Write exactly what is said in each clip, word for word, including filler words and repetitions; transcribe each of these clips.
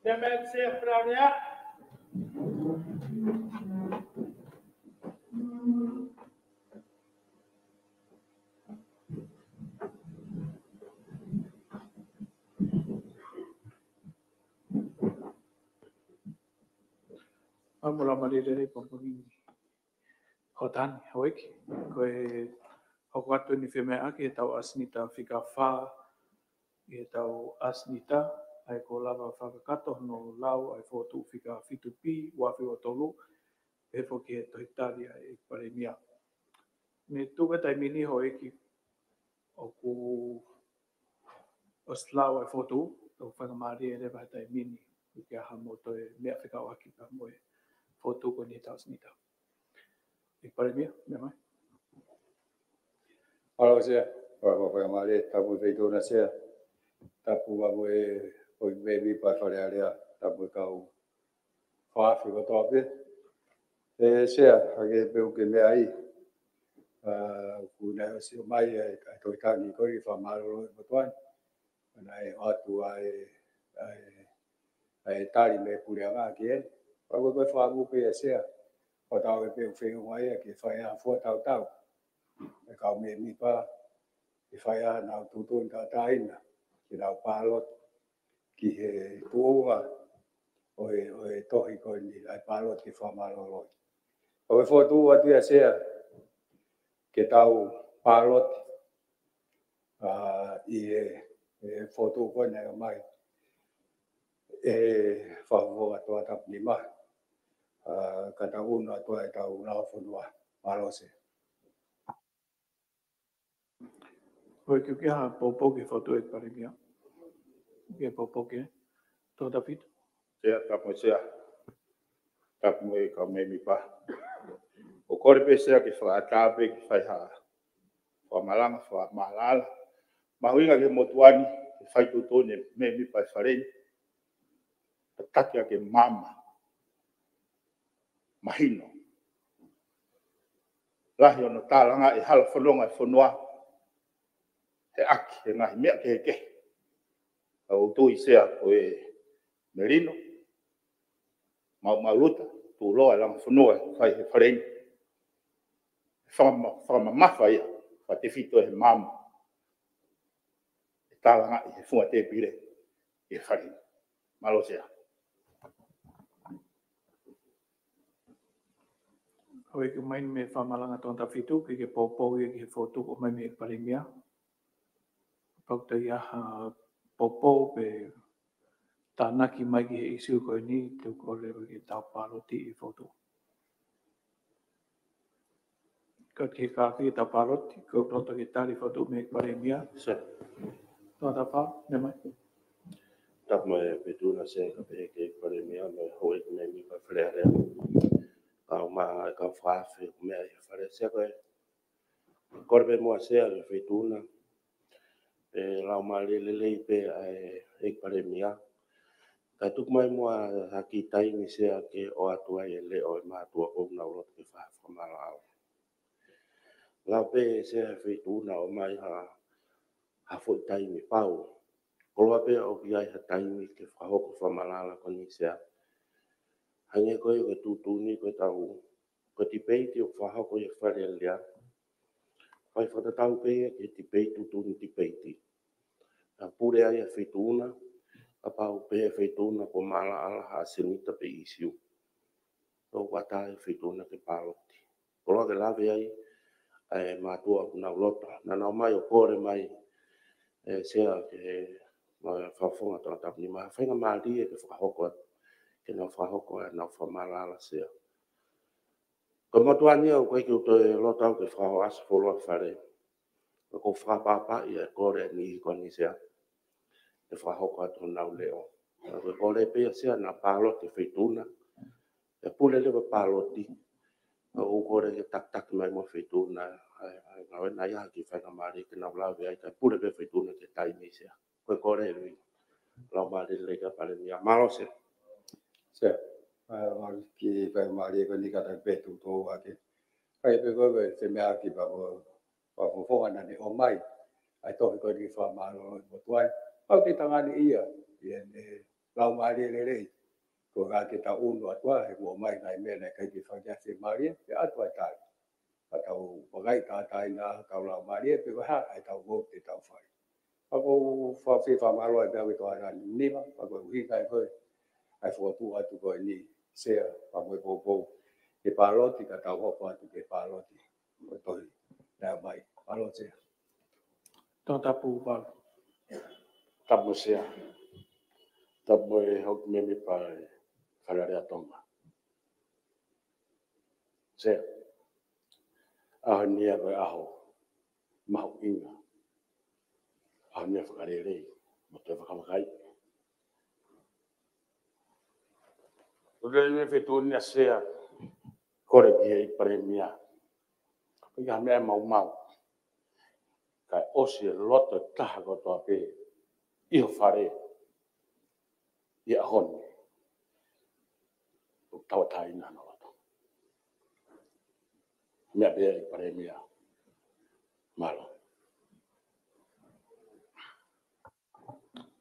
Meʻa mai Sea Falaulea. ʻOku mau lau mālie lelei pongipongi ni. Houʻeiki, houʻeiki, ko e hoko atu eni femeʻaʻaki ʻetau ʻasenita fika fā, ʻetau ʻasenita, ʻa ia kuo lava fakakakato hono lau ʻa e fokotuʻu fika fitu B, ua fitu tolu, pehē foki ʻe he Tohi Tali ʻa e Palēmia. Mei tuku e taimi ni houʻeiki ʻoku ʻosi lau ʻa e fokotuʻu, ʻoku faingamālie leva he taimi ni, ʻoku ʻi ai haʻamou toe meʻa fekauʻaki pea mo e fokotuʻu ko eni ʻetau ʻasenita. ʻEiki Palēmia, meʻa mai. Mālō Sea, mālō faingamālie, tapu mo e Feituʻuna Sea, tapu mo e, ʻo e mēmipa Fale Alea, tapu mo e kau fakafofonga kotoa pē. ʻE Sea, hangē pē ʻoku ke meaʻi, ʻa, kuo nau ʻosi ʻomai ʻa e, ʻa e Tohi Tangi ko ē ke fakamālōlō e motuʻa ni. Naʻe ʻoatu ʻa e, ʻa e, ʻa e tali mei he puleʻanga ki heni. Pea ko e fakamuimui pē ia Sea, ʻoku tau ʻi ai pē ʻa e feʻunga ia ke fai ha fuatautau ʻa e kau mēmipa, ke fai ʻenau tuʻutuʻuni tauʻatāina, ke nau pāloti ki he tuʻunga ʻo e, ʻo e tohi ko eni, ʻa e pāloti ke fakamālōlō. ʻOku ou fokotuʻu atu ia Sea, ke tau pāloti, ʻa, ʻi he, he fokotuʻu ko eni ʻoku ʻomai ʻe he fakafofonga Toʻa Tapu Nima, ʻa, ka tau ʻunu atu ʻetau langa fonua. Mālō Sea. Ko e kiʻi, kiʻi ha poupou ki he fokotuʻu ʻEiki Palēmia. Kiʻi poupou ki he Toʻa Tapu Fitu. Sea, tapu mo e Sea. Tapu mo e kau mēmipa. ʻOku ou kole pē Sea ke fakaʻatā pē ke fai ha fakamalanga, fakamālala. Mahuʻinga ki he motuʻa ni, ke fai tuʻutuʻuni e mēmipa ʻi he Fale ni. Tataki ʻaki e maama. Mahino. Lahi hono tālangaʻi e hala fononga e fonua. He ʻaki e ngaahi meʻa kehekehe. ʻOku ou tui Sea ko e melino, maumau luta, tuʻuloa e langa fonua ʻe fai he Fale ni. Fakama-, fakamamafa ia, fakatefito he maama. ʻE tālangaʻi he funga tēpile ʻi he Fale ni. Mālō Sea. Houʻeiki, ʻomai mei he fakamalanga Toʻa Tapu Fitu, ke ke poupou ia ki he fokotuʻu ʻomai mei he Palēmia. Kapau ʻoku ʻi ai ha poupou pe tānaki mai ki he ʻīsiu ko eni, te u kole ke tau pāloti e fokotuʻu. Ka ke kātaki ʻetau pāloti, ko e loto ke tali e fokotuʻu mei he Palēmia. Sea. Toʻa Tafa, meʻa mai. Tapu mo e Feituʻuna Sea, kae pehē ki he Palēmia, mo e houʻeiki mēmipa Fale Alea. Kau ma, kau fakafofonga meʻa ʻi he Fale Sea ko ē. Kole pē muʻa Sea, ʻe Feituʻuna. ʻE lau mālie lelei pē ʻa e ʻEiki Palēmia. Kae tuku mai muʻa ha kiʻi taimi Sea ke ʻoatu ai e leʻo ʻa e mātuʻa ʻoku nau loto ke fai ha fakamaʻalaʻala. Lau pē Sea ʻe he Feituʻu ʻo ʻomai ha, ha foʻi taimi pau. Koloa pē ʻoku ʻi ai ha taimi ke fakahoko fakamaʻalaʻala ko eni Sea. Hangē ko ia ko e tuʻutuʻuni ko e tau, ko e tipeiti ʻoku fakahoko ʻi he Fale Alea. Fai fakatatau pē ia ki he tipeiti, tuʻutuʻuni tipeiti. Naʻe pule ai ʻa e Feituʻu, kapau pē ʻe Feituʻu kuo maʻalaʻala ha ʻasenita pe ʻīsiu. ʻOku ʻatā ʻe Feituʻu ke pāloti. Koloa ke lave ai ʻa e mātuʻa ʻoku nau loto. Naʻa nau ʻomai ʻo kole mai ʻe Sea ke he, ʻa e Fakafofonga Tongatapu Nima, faingamālie ke fakahoko atu, ke nau fakahoko ʻenau fakamaʻalaʻala Sea. Ko e motuʻa ni ʻoku ʻikai ke u toe loto au ke fakahohaʻasi fuoloa fale. Ka ʻoku ou fakapapauʻi ʻa e kole ʻa e niʻihi ko eni Sea ke fakahoko atu honau leʻo. Ka ko e kole pē ia Sea naʻa pāloti ʻa Feituʻu. ʻE pule leva pāloti. Ka ʻoku ou kole ke takitaki mai muʻa ʻa Feituʻu ʻa e, ʻa e ngāue naʻa ʻi ai ha kiʻi faingamālie ke nau lave ai kae pule pē ʻa Feituʻu ki he taimi Sea. Ko e kole ʻa e Laumālie Lelei ki he Palēmia. Mālō Sea. Sea, ʻa, ʻa, kiʻi faingamālie ko eni kātaki pē tuʻutuʻu ake. Kae pehē ko e, ko e, se meʻa ki pa ko, pa ko fo ana ne ʻomai. ʻA e tohi ko eni ki he fakamālō ʻi he motuʻa ni. Pau ke tangani ia, ʻi he, ʻe, Laumālie Lelei. Ko e ʻikai ke tau ʻunu atu ʻa e kuo ʻomai ngaahi meʻa naʻe ʻikai ke fakaʻasi mālie, ke ʻatu ʻa e tali. Ka tau vakai tātāina ʻa e kau laumālie, pe ko e hā ʻa e tau vouti te tau fai. Pea ʻoku ou fie fakamālō ai pē au ki he Tongatapu Nima, pea ko e ʻuhinga ia ko e, ʻa e fokotuʻu atu ko eni Sea, pea mo e poupou. Ke pāloti, ka tau hoko atu ke pāloti. Ko e tohi naʻe ʻomai. Mālō Sea. Tongatapu Palu. Tapu mo Sea. Tapu mo e houʻeiki mēmipa ʻa e Fale Alea Tonga. Sea. ʻAho ni ia ko e ʻaho mahuʻinga. ʻAho ni ia fakalelei. Mo toe fakavakai. Ko e lelei Feituʻu ʻa Sea. Kole ki he ʻEiki Palēmia. Ko e meʻa maumau. Kae ʻosi e loto ʻe taha kotoa pē ʻi ho fale ʻi he ʻaho ni. ʻOku tauʻatāina hono loto. Meʻa pē ʻEiki Palēmia. Mālō.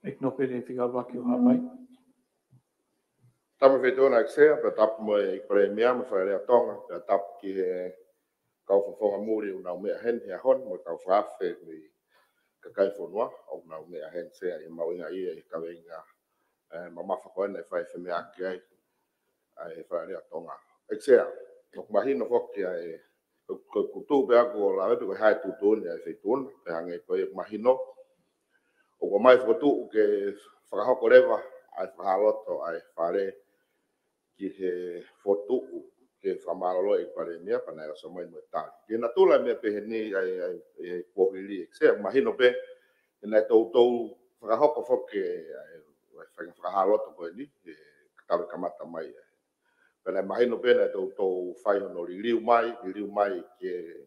ʻEiki Nōpele Fika Uluaki ʻo Haʻapai. Tapu Feituʻu ʻEiki Sea, pea tapu mo e ʻEiki Palēmia mo e Fale Alea Tonga, pea tapu ki he kau fakafofonga muli ʻoku nau meʻa heni he ʻaho ni, mo e kau fakaafe mei he kakai e fonua ʻoku nau meʻa heni Sea, ʻi he mahuʻinga ia ʻi he kaveinga, ʻe, mamafa ko eni ʻe fai femeʻaʻaki ai ʻa e Fale Alea Tonga. ʻEiki Sea, ʻoku mahino foki ʻa e, ko, ko, ko e tuʻu pē ʻaku ʻo lave pe ko e hā e tuʻutuʻuni ʻa e Feituʻu, pea hangē ko ia ʻoku mahino, ʻoku ʻomai fokotuʻu ke fakahoko leva ʻa e fakahāloto ʻa e fale ki he fokotuʻu ke fakamālōlō ʻEiki Palēmia pea naʻe ʻosi ʻomai mo e tali. Ki he natula e meʻa pehē ni ʻa e, ʻa e, ʻa e kuohili ʻEiki Sea, mahino pē, he naʻe toutou fakahoko foki ʻa e, ʻa e faka-, fakahāloto ko eni, ʻe, talu e kamata mai ʻa e. Pea naʻe mahino pē naʻe toutou fai hono liliu mai, liliu mai ki he,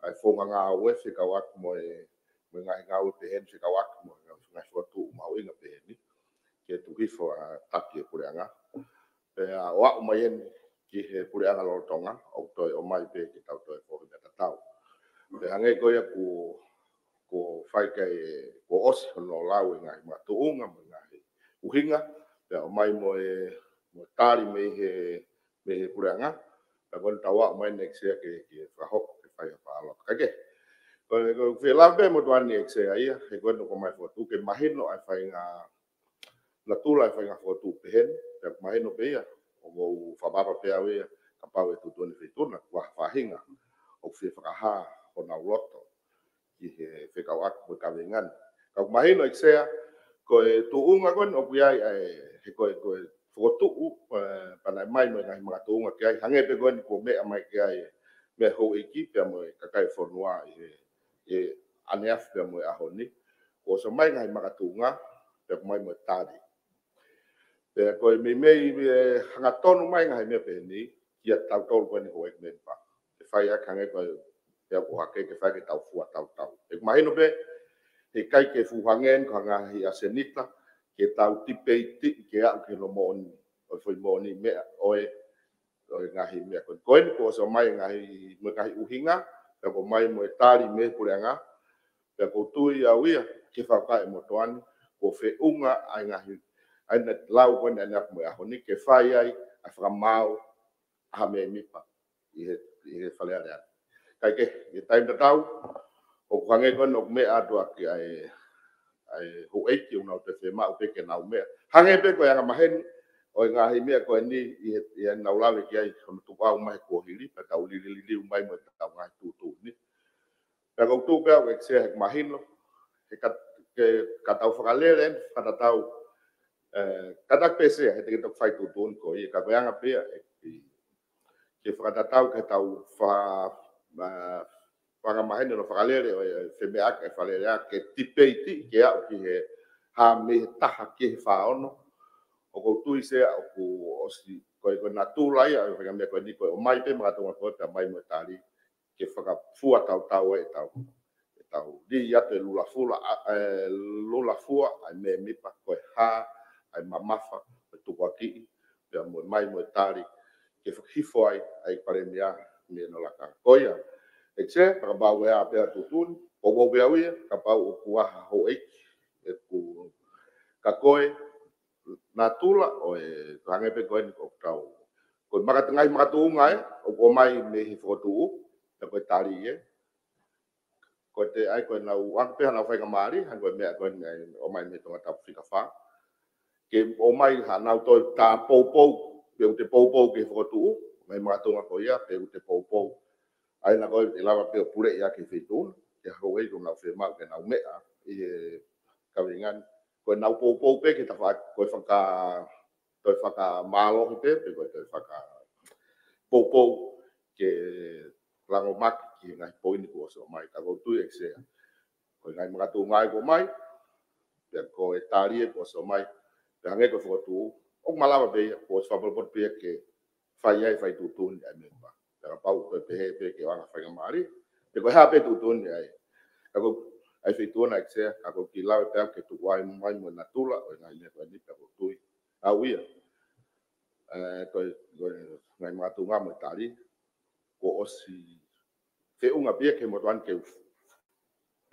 ʻa e founga ngāue fekauʻaki mo e, mo e ngaahi ngāue pehē ni fekauʻaki mo e ngaahi, ngaahi fokotuʻu mahuʻinga pehē ni. Ke tuku hifo ʻa e taki e puleʻanga. Pea ʻo aʻu mai eni ki he puleʻanga lolotonga, ʻoku toe ʻomai pē ke tau toe foki meʻa tatau. Pea hangē ko ia kuo, kuo fai ki ai, kuo ʻosi hono lau e ngaahi makatuʻunga, mo e ngaahi ʻuhinga, pea ʻomai mo e, mo e tali mei he, mei he puleʻanga, pea ko eni tau aʻu mai eni ʻEiki Sea ke, ke fakahoko, ke fai ha fakahāloto. Kae kehe, ko, ko e fie lave pē motuʻa ni ʻEiki Sea ia, he ko eni ʻoku ʻomai fokotuʻu ke mahino ʻa e faʻahinga natula e faʻahinga fokotuʻu pehē ni, pea ʻoku mahino pē ia, ʻoku ou fakapapauʻi pē au ia, kapau ʻe tuʻutuʻuni ʻe Feituʻu, kuo ha faʻahinga ʻoku fie fakahā honau loto ki he fekauʻaki mo e kaveinga ni. Ka ʻoku mahino ʻEiki Sea, ko e tuʻunga ko eni ʻoku ʻi ai ʻa e, he ko e, ko e fokotuʻu, ʻe, pea naʻe ʻomai mo e ngaahi makatuʻunga ki ai, hangē pē ko eni kuo meʻa mai ki ai, mei he houʻeiki pea mo e kakai e fonua ʻi he, ʻi he ʻaneafi pea mo e ʻaho ni. Kuo ʻosi ʻomai ngaahi makatuʻunga, pea ʻoku ʻomai mo e tali. Pea ko e meimei, ʻe, hangatonu mai ngaahi meʻa pehē ni, kiate kitautolu ko eni houʻeiki mēmipa. Ke fai ʻaki hangē ko e, pea ko hake ke fai ke tau fua tautau. ʻOku mahino pē, he ʻikai ke fuʻu hangē eni ko ha ngaahi ʻasenita, ke tau tipeiti ke aʻu ki hono moʻoni, ʻo e foʻi moʻoni meʻa ʻo e, ʻo e ngaahi meʻa ko eni. Ko eni kuo ʻosi ʻomai e ngaahi, mo e ngaahi ʻuhinga, pea kuo ʻomai mo e tali mei he puleʻanga, pea ʻoku ou tui au ia ke fakakae mo Toani, kuo feʻunga ai ngaahi, ʻa ia naʻe lau ko eni ʻanenai mo e ʻaho ni, ke fai ai ʻa e fakamaau ʻa ha mēmipa ʻi he, ʻi he Fale Alea. Kae kehe, ʻi he taimi tatau, ʻoku hangē ko eni ʻoku meʻa atu ʻaki ʻa e, ʻa e houʻeiki ʻoku nau toe fiemaʻu pē ke nau meʻa. Hangē pē ko e anga maheni ʻo e ngaahi meʻa ko eni ʻi he, ʻi heʻenau lave ki ai, hono tukuʻau mai he kuohili, pea tau lilililiu mai mo ʻetau ngaahi tuʻutuʻuni. Pea ʻoku ou tui pē au ʻEiki Sea he mahino, he ka, ke, ka tau fakalele, fakatatau, eh, kātaki pē Sea, he te ke toki fai tuʻutuʻuni koe, ka ko e anga pē ia, ʻe, ke fakatatau ke tau fa-, ma-, fanga maheni ʻo e fakalele ʻo e femeʻaʻaki ʻa e Fale Alea ke tipeiti ke aʻu ki he hā mei he taha ki he fā ono. ʻOku ou tui Sea ʻoku ʻosi, ko e, ko e natula ia ʻo e faʻahinga meʻa ko eni, ko e ʻomai pē makatuʻunga ko ē pea ʻomai mo e tali ke fakafua tautau ai ʻetau, ʻetau lī atu e lula fula, ʻa, e lula fua ʻa e mēmipa, ko e hā ʻa e mamafa ʻo e tukuakiʻi, pea mo e ʻomai mo e tali ke fakahifo ai ʻa e Palēmia mei hono lakanga. Ko ia, ʻEiki Sea, kapau ʻe ʻi ai pē ha tuʻutuʻuni, ʻoku ou pehē au ia, kapau ʻoku ʻi ai ha houʻeiki ʻoku, ka ko e natula ʻo e, hangē pē ko eni ʻoku tau, ko e makatu-, ngaahi makatuʻunga ē, ʻoku ʻomai mei he fokotuʻu, pea ko e tali ē. Ko e te ai ko ʻenau ʻoange pē haʻanau faingamālie, hangē ko e meʻa ko eni ʻomai mei he Tongatapu fika fā. Ke ʻomai haʻanau toe tā poupou, pe ʻoku te poupou ki he fokotuʻu, ngaahi makatuʻunga ko ia, pe ʻoku te poupou. ʻA ia naʻa ko e lava pē ʻo puleʻi ʻaki e Feituʻuna, ke hoko ai ko ʻenau fiemaʻu ke nau meʻa ʻi he kaveinga ni. Ko ʻenau poupou pē ke ta fa-, ko e faka-, toe fakamālohi pē, pe ko e toe fakapoupou ke langomaki ki he ngaahi poini kuo ʻosi ʻomai. Ka ʻoku ou tui ʻEiki Sea, ko e ngaahi makatuʻunga ē kuo ʻomai, pea ko e tali ē kuo ʻosi ʻomai, pea hangē ko e fokotuʻu, ʻoku malava pē ia, kuo ʻosi fakapotopoto pē ia ke fai ai, fai tuʻutuʻuni ʻa e mēmipa. Pea kapau ʻoku toe pehē pē ke ʻoange ha faingamālie, pe ko e hā pē tuʻutuʻuni ai. Ka ko e, ʻa e Feituʻuna ʻEiki Sea, ka ʻoku ou kiʻi lave pē au ke tuku ai mai mo e natula ʻo e ngaahi meʻa ko eni, pea ʻoku ou tui au ia, eh, ko e, ko e ngaahi makatuʻunga mo e tali, kuo ʻosi feʻunga pē ia ki he motuʻa ni ke u-,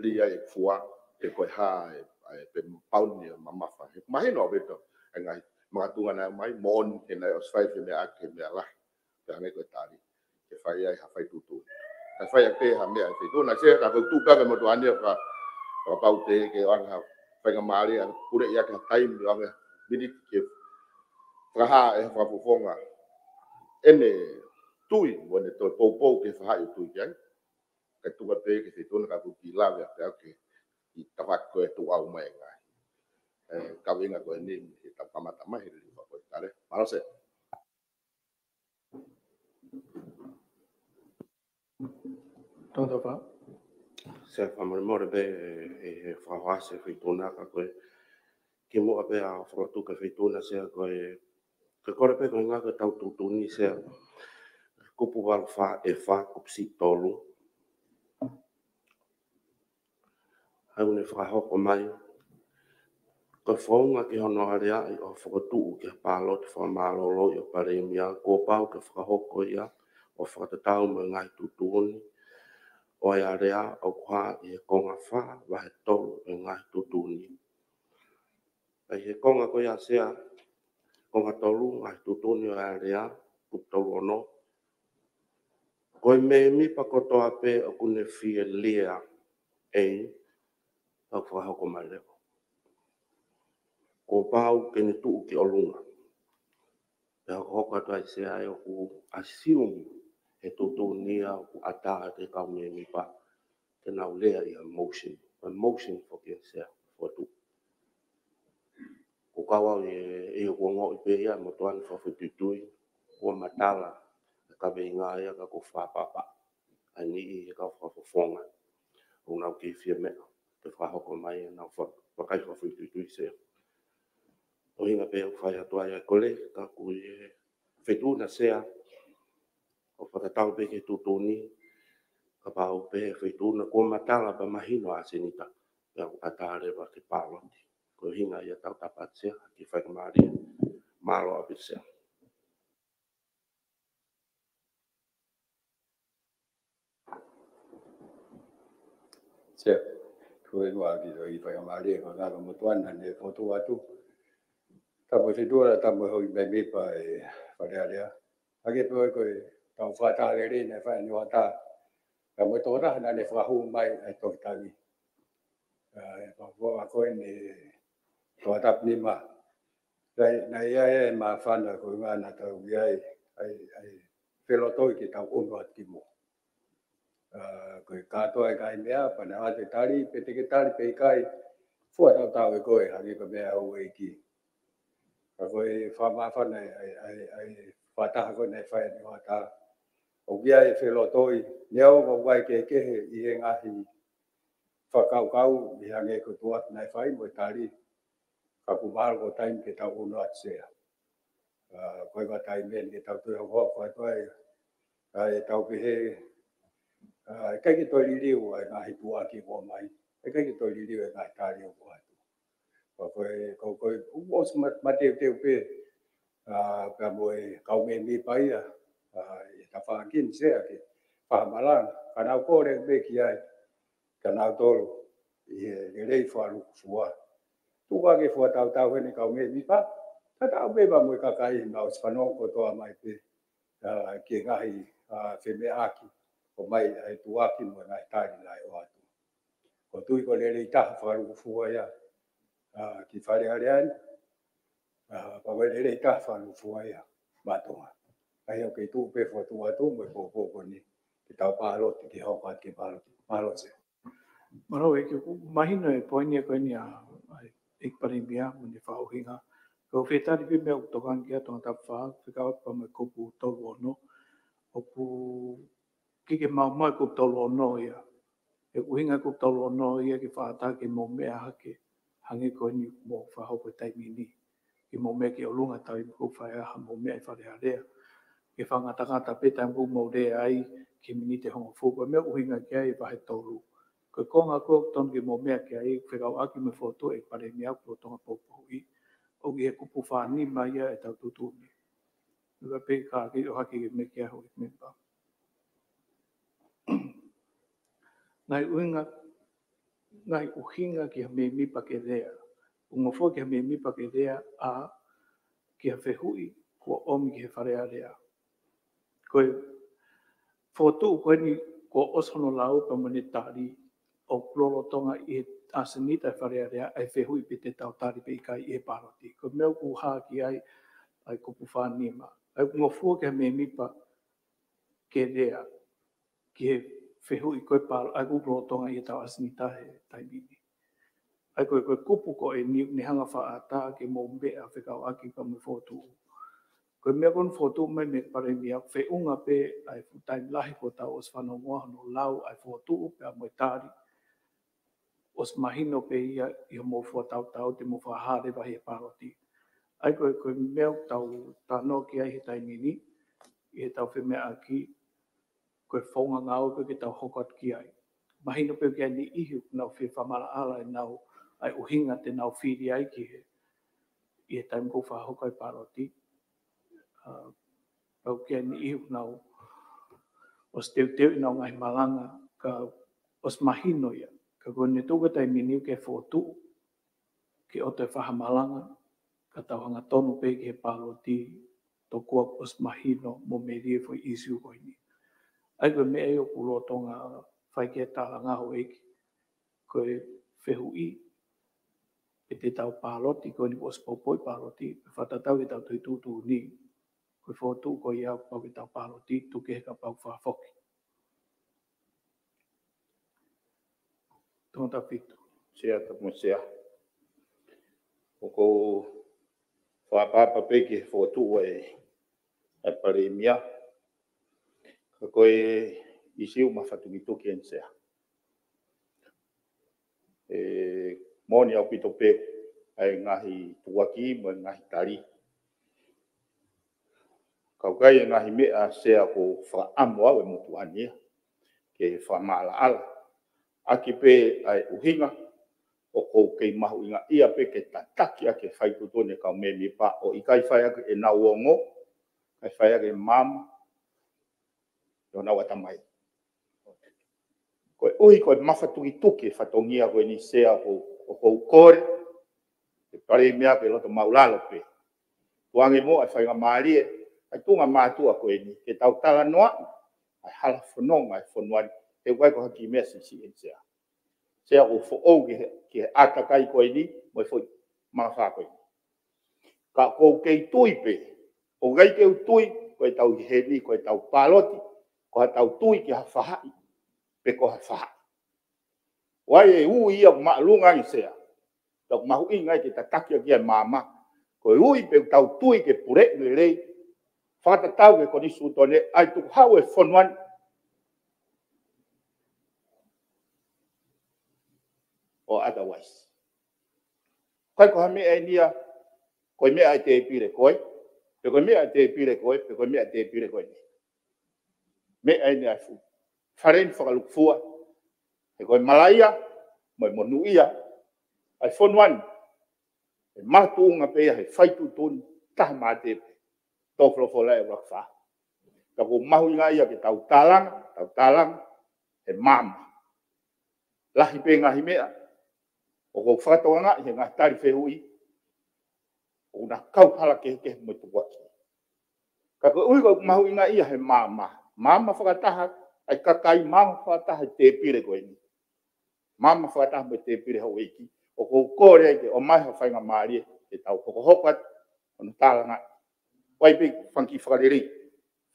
lī ai e fua, pe ko e hā e, e pe pauni ʻo e mamafa. He mahino ʻaupito ʻa e ngaahi makatuʻunga naʻe ʻomai, moʻoni he naʻe ʻosi fai femeʻaʻaki he meʻa lahi, pea hangē ko e tali, ke fai ai ha fai tuʻutuʻuni. Kae fai ʻaki pē ha meʻa ʻa e Feituʻuna ʻEiki Sea, ka ʻoku ou tui pē au ki he motuʻa ni ʻo ka, kapau te ke ʻoange ha faingamālie ʻa e puleʻi ʻaki ha taimi ʻo ʻoange ha miniti ke fakahā ʻe he fakafofonga ʻene tui, mo ʻene toe poupou ki he faʻahi ʻoku tui ki ai. Kae tuku pē ki he Feituʻuna ka ʻoku ou kiʻi lave atu au ke, ʻi he tafaʻaki ko ē ʻe tuʻu ʻau mai e ngaahi, eh, kaveinga ko eni, ʻi heʻetau kamata mai he liliu fakapolitikale. Mālō Sea. Tau tau fa. Sea, fakamolemole pē, ʻe, ʻe fakahoa ʻa e Feituʻuna ka ko e kimuʻa pē ʻa e fakatuʻu ki he Feituʻuna Sea ko e, ke kole pē ko e ngaahi ko ʻetau tuʻutuʻuni Sea. Kupu valu fā F, kupu siʻi tolu. ʻA ia ʻoku ne fakahoko mai, ko e founga ki hono aleaʻi ʻo e fokotuʻu ki he pāloti fakamālōlōʻi ʻo e Palēmia, kuo pau ke fakahoko ia ʻo fakatatau mo e ngaahi tuʻutuʻuni ʻo e alea ʻoku hā ʻi he konga fā vahe tolu ʻo e ngaahi tuʻutuʻuni. ʻA ia he konga ko ia Sea, konga tolu, ngaahi tuʻutuʻuni ʻo e alea, kupu tolu ono. Ko e mēmipa kotoa pē ʻoku ne fie lea, ʻe, ʻoku fakahoko mai leva. Kuo pau ke ne tuʻu ki ʻolunga. Pea hokohoko atu ai Sea ʻa ia ʻoku assume he tuʻutuʻuni ia ʻoku ʻatā ki he kau mēmipa ke nau lea ʻi ha motion. Ko e motion foki ē Sea, fokotuʻu. Ko e kau au ē, ʻe ʻoku ongoʻi pē ia, motuʻa ni fakafoʻituitui, kuo matala e kaveinga ia ka kuo fakapapau ʻa e niʻihi he kau fakafofonga ʻoku nau kei fie meʻa ke fakahoko mai ʻenau fa-, vakai fakafoʻituitui Sea. ʻUhinga pē ʻoku fai atu ai ʻa e kole, ka ʻoku ʻi he Feituʻuna Sea, ʻo fakatatau pē ki he tuʻutuʻuni, kapau pē he Feituʻuna kuo matala pea mahino ʻa e seniti, pea ʻoku ʻatā leva ke pāloti. Ko e ʻuhinga ia ʻetau tapa atu Sea, ke fai ka mālie. Mālō ʻaupito Sea. Sea, ko e ʻuhinga ki he fai ka mālie, ko e ngaahi motuʻa naʻa ne fokotuʻu atu. Tapu e fetuʻu, tapu e houʻeiki mēmipa ʻo e Fale Alea. Hangē pē ko ʻetau fakataha lelei naʻe fai ʻanenai ʻo ʻatā. Ka mo e tokotaha naʻa ne fakahū mai ʻa e tohi tangi. ʻA, ʻe pau ko eni ʻa Tapanima. Naʻe, naʻe ʻi ai e māfana ko e ʻuhinga naʻa tau ʻi ai, ʻa e, ʻa e felotoi ke tau ʻunu atu ki muʻa. ʻA, ko e kātoa e ngaahi meʻa, pea naʻe ʻoatu e tali, pe te ke tali pe ʻikai, fua tautau ʻe koe, hangē ko e meʻa ʻa e houʻeiki. Ka ko e fakamāfana ʻa e, ʻa e, ʻa e, ʻa e fakataha ko ē naʻe fai ʻanenai ʻo ʻatā. ʻOku ʻi ai e felotoi, neongo ʻoku ʻi ai e kehekehe ʻi he ngaahi fakakaukau, ʻi he hangē ko e tuʻuaki naʻe fai mo e tali. Ka kuo mahalo ko e taimi ke tau ʻunu atu Sea. ʻA, ko e ʻuhinga taimi eni ke tau toe hoko, ko e toe, ʻa, ʻetau pehē, ʻa, ʻikai ke toe liliu ʻa e ngaahi tuʻuaki ʻoku ʻomai. ʻIkai ke toe liliu e ngaahi tali ʻoku ʻoatu. Ka ko e, ko, ko e, ʻosi ma-, mateuteu pē, ʻa, pea mo e kau mēmipa ia, ʻa, ʻi he tafaʻaki ni Sea ke fakamalanga, ka nau kole pē ki ai, ka nau tolo, ʻi he lelei fakalūkufua. Tuku ke fua tautau heni kau mēmipa, ka tau pē pea mo e kakai, naʻa ʻosi fanongo kotoa mai pē, ʻa, ki he ngaahi, ʻa, femeʻaʻaki, ʻomai ʻa e tuʻuaki mo e ngaahi tali naʻe ʻoatu. ʻOku ou tui ko e lelei taha fakalūkufua ia, ʻa, ki Fale Alea ni, ʻa, pea ko e lelei taha fakalūkufua ia maʻa Tonga. ʻA ia ʻoku kei tuʻu pē fokotuʻu atu mo e poupou ko eni, ke tau pāloti, ke hoko atu ki he pāloti. Mālō Sea. Mālō ʻEiki, ʻoku mahino e poini ko eni ʻa, ʻa e ʻEiki Palēmia, mo ʻene fakaʻuhinga. Ko e fetali pē meʻa ʻoku tokanga ki ai Tongatapu fā, fekauʻaki pea mo e kupu tolu ono. ʻOku ʻikai ke maumau e kupu tolu ono ia. He ʻuhinga e kupu tolu ono ia ke fakaʻatā ke mou meʻa hake, hangē ko eni ʻoku mou fakahoko he taimi ni. Ke mou meʻa ki ʻolunga taimi ʻoku fai ai ha mou meʻa ʻi Fale Alea. Ke fakangatangata pē taimi ʻoku mou lea ai ki he miniti ʻe hongofulu, ko e meʻa ʻoku ʻuhinga ki ai e vahe tolu. Ko e konga ko ē ʻoku totonu ke mou meʻa ki ai, fekauʻaki mo e fokotuʻu ʻa e ʻEiki Palēmia ʻoku lolotonga poupouʻi. ʻOku ʻi he kupu fā nima ia ʻetau tuʻutuʻuni. Ka pehē ka ke ʻohake ke meʻa ki ai houʻeiki mēmipa. Ngaahi ʻuhinga, ngaahi ʻuhinga ki ha mēmipa ke lea. ʻOku ngofua ki ha mēmipa ke lea ʻa, ki ha fehuʻi kuo ʻomi ki he Fale Alea. Ko e fokotuʻu ko eni kuo ʻosi hono lau pea mo ʻene tali, ʻoku lolotonga ʻi he ʻasenita ʻa e Fale Alea ʻa e fehuʻi pe te tau tali pe ʻikai ʻi he pāloti. Ko e meʻa ʻoku hā ki ai ʻa e kupu fā nima. ʻA ia ʻoku ngofua ki ha mēmipa ke lea ki he fehuʻi ko e pālo-, ʻa ia ʻoku lolotonga ʻi heʻetau ʻasenita he taimi ni. ʻA ia ko e, ko e kupu ko eni ʻoku ne hanga ʻo fakaʻatā ke mou meʻa fekauʻaki pea mo e fokotuʻu. Ko e meʻa ko eni fokotuʻu mai mei he Palēmia, feʻunga pē ʻa e fuʻu taimi lahi kuo tau ʻosi fanongoa hono lau ʻa e fokotuʻu pea mo e tali. ʻOsi mahino pē ia ʻi hoʻomou fua tautau te mou fakahā leva he pāloti. ʻA ia ko e, ko e meʻa ʻoku tau talanoa ki ai he taimi ni, ʻi heʻetau femeʻaʻaki, ko e founga ngāue ko ē ke tau hoko atu ki ai. Mahino pē ʻoku ʻi ai e niʻihi ʻoku nau fie fakamaʻalaʻala ʻenau, ʻa e ʻuhinga te nau fili ai ki he, ʻi he taimi ʻoku fakahoko ai e pāloti. ʻA, pea ʻoku ʻi ai e niʻihi ʻoku nau ʻosi teuteu ʻenau ngaahi malanga, ka ʻosi mahino ia. Ka ko ʻene tuʻu ko e taimi ni ke fokotuʻu, ke ʻoatu e fakamalanga, ka tau hangatonu pē ki he pāloti, tokua kuo ʻosi mahino mo melie e foʻi ʻīsiu ko eni. ʻA ia ko e meʻa ia ʻoku lolotonga fai ki ai e talanga houʻeiki, ko e fehuʻi pe te tau pāloti, ko eni kuo ʻosi poupouʻi e pāloti, pea fakatatau ki heʻetau tohi tuʻutuʻuni, ko e fokotuʻu ko ia ʻoku pau ke tau pāloti, tuku kehe kapau ʻoku fakafoki. Tongatapu fitu. Sea, tapu mo Sea. ʻOku ou fakaʻapaʻapa pē ki he fokotuʻu ʻa e, ʻa e Palēmia. Ka ko e ʻīsiu mafatukituki eni Sea. ʻE, moʻoni ʻaupito pē ʻa e ngaahi tuʻuaki mo e ngaahi tali. Ka ʻoku ʻi ai e ngaahi meʻa Sea ʻoku ou fakaʻamu au e motuʻa ni ia ke fakamaʻalaʻala ʻaki pē ʻa e ʻuhinga, ʻoku ou kei mahuʻingaʻia pē ke tataki ʻa e fai tuʻutuʻuni ʻa e kau mēmipa ʻo ʻikai fai ʻaki ʻenau ongo, ʻikai fai ʻaki e maama ʻi honau ʻatamai. Koeʻuhi ko e mafatukituki e fatongia ko eni Sea ʻoku ou, ʻoku ou kole, ʻe Palēmia ke loto maʻulalo pē. Tuku ange muʻa e faingamālie, ʻa e tuʻunga mātuʻa ko eni, ke tau talanoaʻi ʻa e hala fononga ʻa e fonua ni, he ʻoku ʻikai ko ha kiʻi meʻa siʻisiʻi eni Sea. Sea ʻoku ou foʻou ki he, ki he ʻātakai ko eni, mo e foʻi mafā ko eni. Ka ʻoku ou kei tui pē, ʻoku ʻikai ke u tui, ko ʻetau ʻi heni, ko ʻetau pāloti, ko haʻatau tui ki ha faʻahi, pe ko ha faʻahi. ʻOku ʻi ai e ui ia ʻoku māʻolunga ange Sea. Pea ʻoku mahuʻinga ai ke tataki ʻaki ʻa e maama. Ko e ui pē ʻoku tau tui ke puleʻi lelei, fakatatau ki he konisitūtone, ʻa e tukuhau e fonua ni. Or otherwise. ʻIkai ko ha meʻa eni ia, ko e meʻa ʻa e tēpile ko ē, pe ko e meʻa ʻa e tēpile ko ē, pe ko e meʻa ʻa e tēpile ko eni. Meʻa eni ʻa e fuʻu fale ni fakalukufua, he ko e malaʻia, mo e monūʻia ʻa e fonua ni, ʻe makatuʻunga pē ia he fai tuʻutuʻuni taha mā tepe, tō folofola e ʻuluaki fā. Ka ʻoku mahuʻinga ia ke tau tālanga, tau tālanga he maama. Lahi pē ngaahi meʻa ʻoku ou fakatokangaʻi he ngaahi tali fehuʻi, ʻoku na kau hala kehekehe mo e tukuakiʻi. Ka koeʻuhi ko e mahuʻinga ia he maama. Maama fakataha ʻa e kakai, maama fakataha e tēpile ko eni. Maama fakataha mo e tēpile houʻeiki. ʻOku ou kole ai ke ʻomai ha faingamālie ke tau hokohoko atu hono tālangaʻi. ʻOku ʻi ai pē fanga kiʻi fakalelei,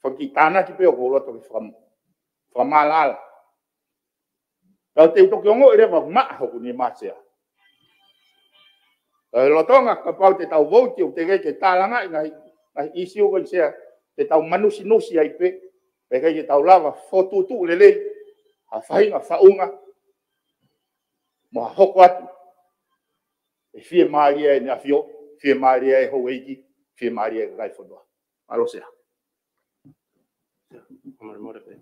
fanga kiʻi tānaki pē ʻoku ou loto ke fakam-, fakamaʻalaʻala. Tau te u toki ongoʻi leva ʻoku maʻa hoku nima Sea. Ka ʻi he lolotonga kapau te tau vouti ʻoku teʻeki ke tālangaʻi ngaahi, ngaahi ʻīsiu ko eni Sea, te tau manusinusi ai pē, pea ʻikai ke tau lava fokotuʻutuʻu lelei ha faʻahinga faʻunga mo ha hoko atu ʻe fiemālie ai ʻEne ʻAfio, fiemālie ai e houʻeiki, fiemālie ai e kakai fonua. Mālō Sea. Mālō, mālō pē.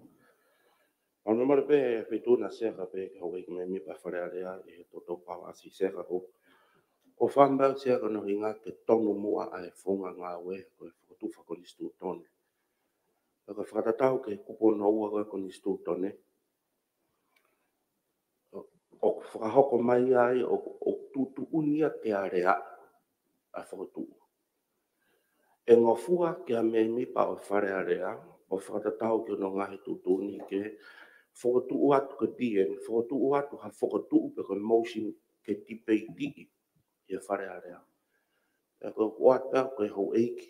Mālō, mālō pē Feituʻuna Sea, kae pehē ki he houʻeiki mēmipa Fale Alea ʻi he toutou pālanasi Sea, ka ʻoku ou fakaʻamu Sea ko hono ʻuhinga ke tonu muʻa ʻa e founga ngāue ko e fokotuʻu fakakonisitūtone. Ka ko e fakatatau ki he kupu hono ua ko e konisitūtone, ʻoku fakahoko mai ai ʻoku, ʻoku tuʻutuʻuni ia ke aleaʻi ʻa e fokotuʻu. ʻE ngofua ki ha mēmipa ʻo e Fale Alea ʻo fakatatau ki hono ngaahi tuʻutuʻuni ke fokotuʻu atu, ko e P M, fokotuʻu atu ha fokotuʻu pe ko e motion ke tipeitiʻi ʻi he Fale Alea. Pea ko ʻeku ʻoatu pē au ki he houʻeiki,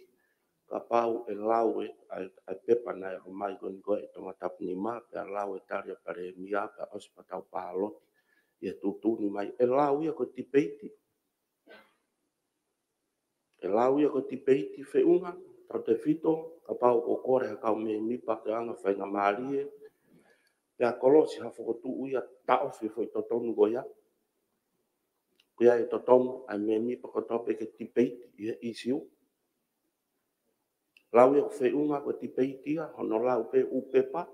kapau ʻe lau e, ʻa e, ʻa e pepa naʻe ʻomai ko eni ko ē ʻe Tongatapu nima, pea lau e tali ʻa e Palēmia, pea ʻosi pea tau pāloti ʻi he tuʻutuʻuni mai, ʻe lau ia ko e tipeiti. ʻE lau ia ko e tipeiti Feituʻuna, tautefito kapau ʻoku kole ha kau mēmipa ke anga faingamālie, pea kolosi ha fokotuʻu ia taʻofi e foʻi totonu ko ia. Ko ia ʻe totonu ʻa e mēmipa kotoa pē ke tipeiti ʻi he ʻīsiu. Lau ia ko Feituʻuna ko e tipeiti ia, hono lau pē ʻū pepa.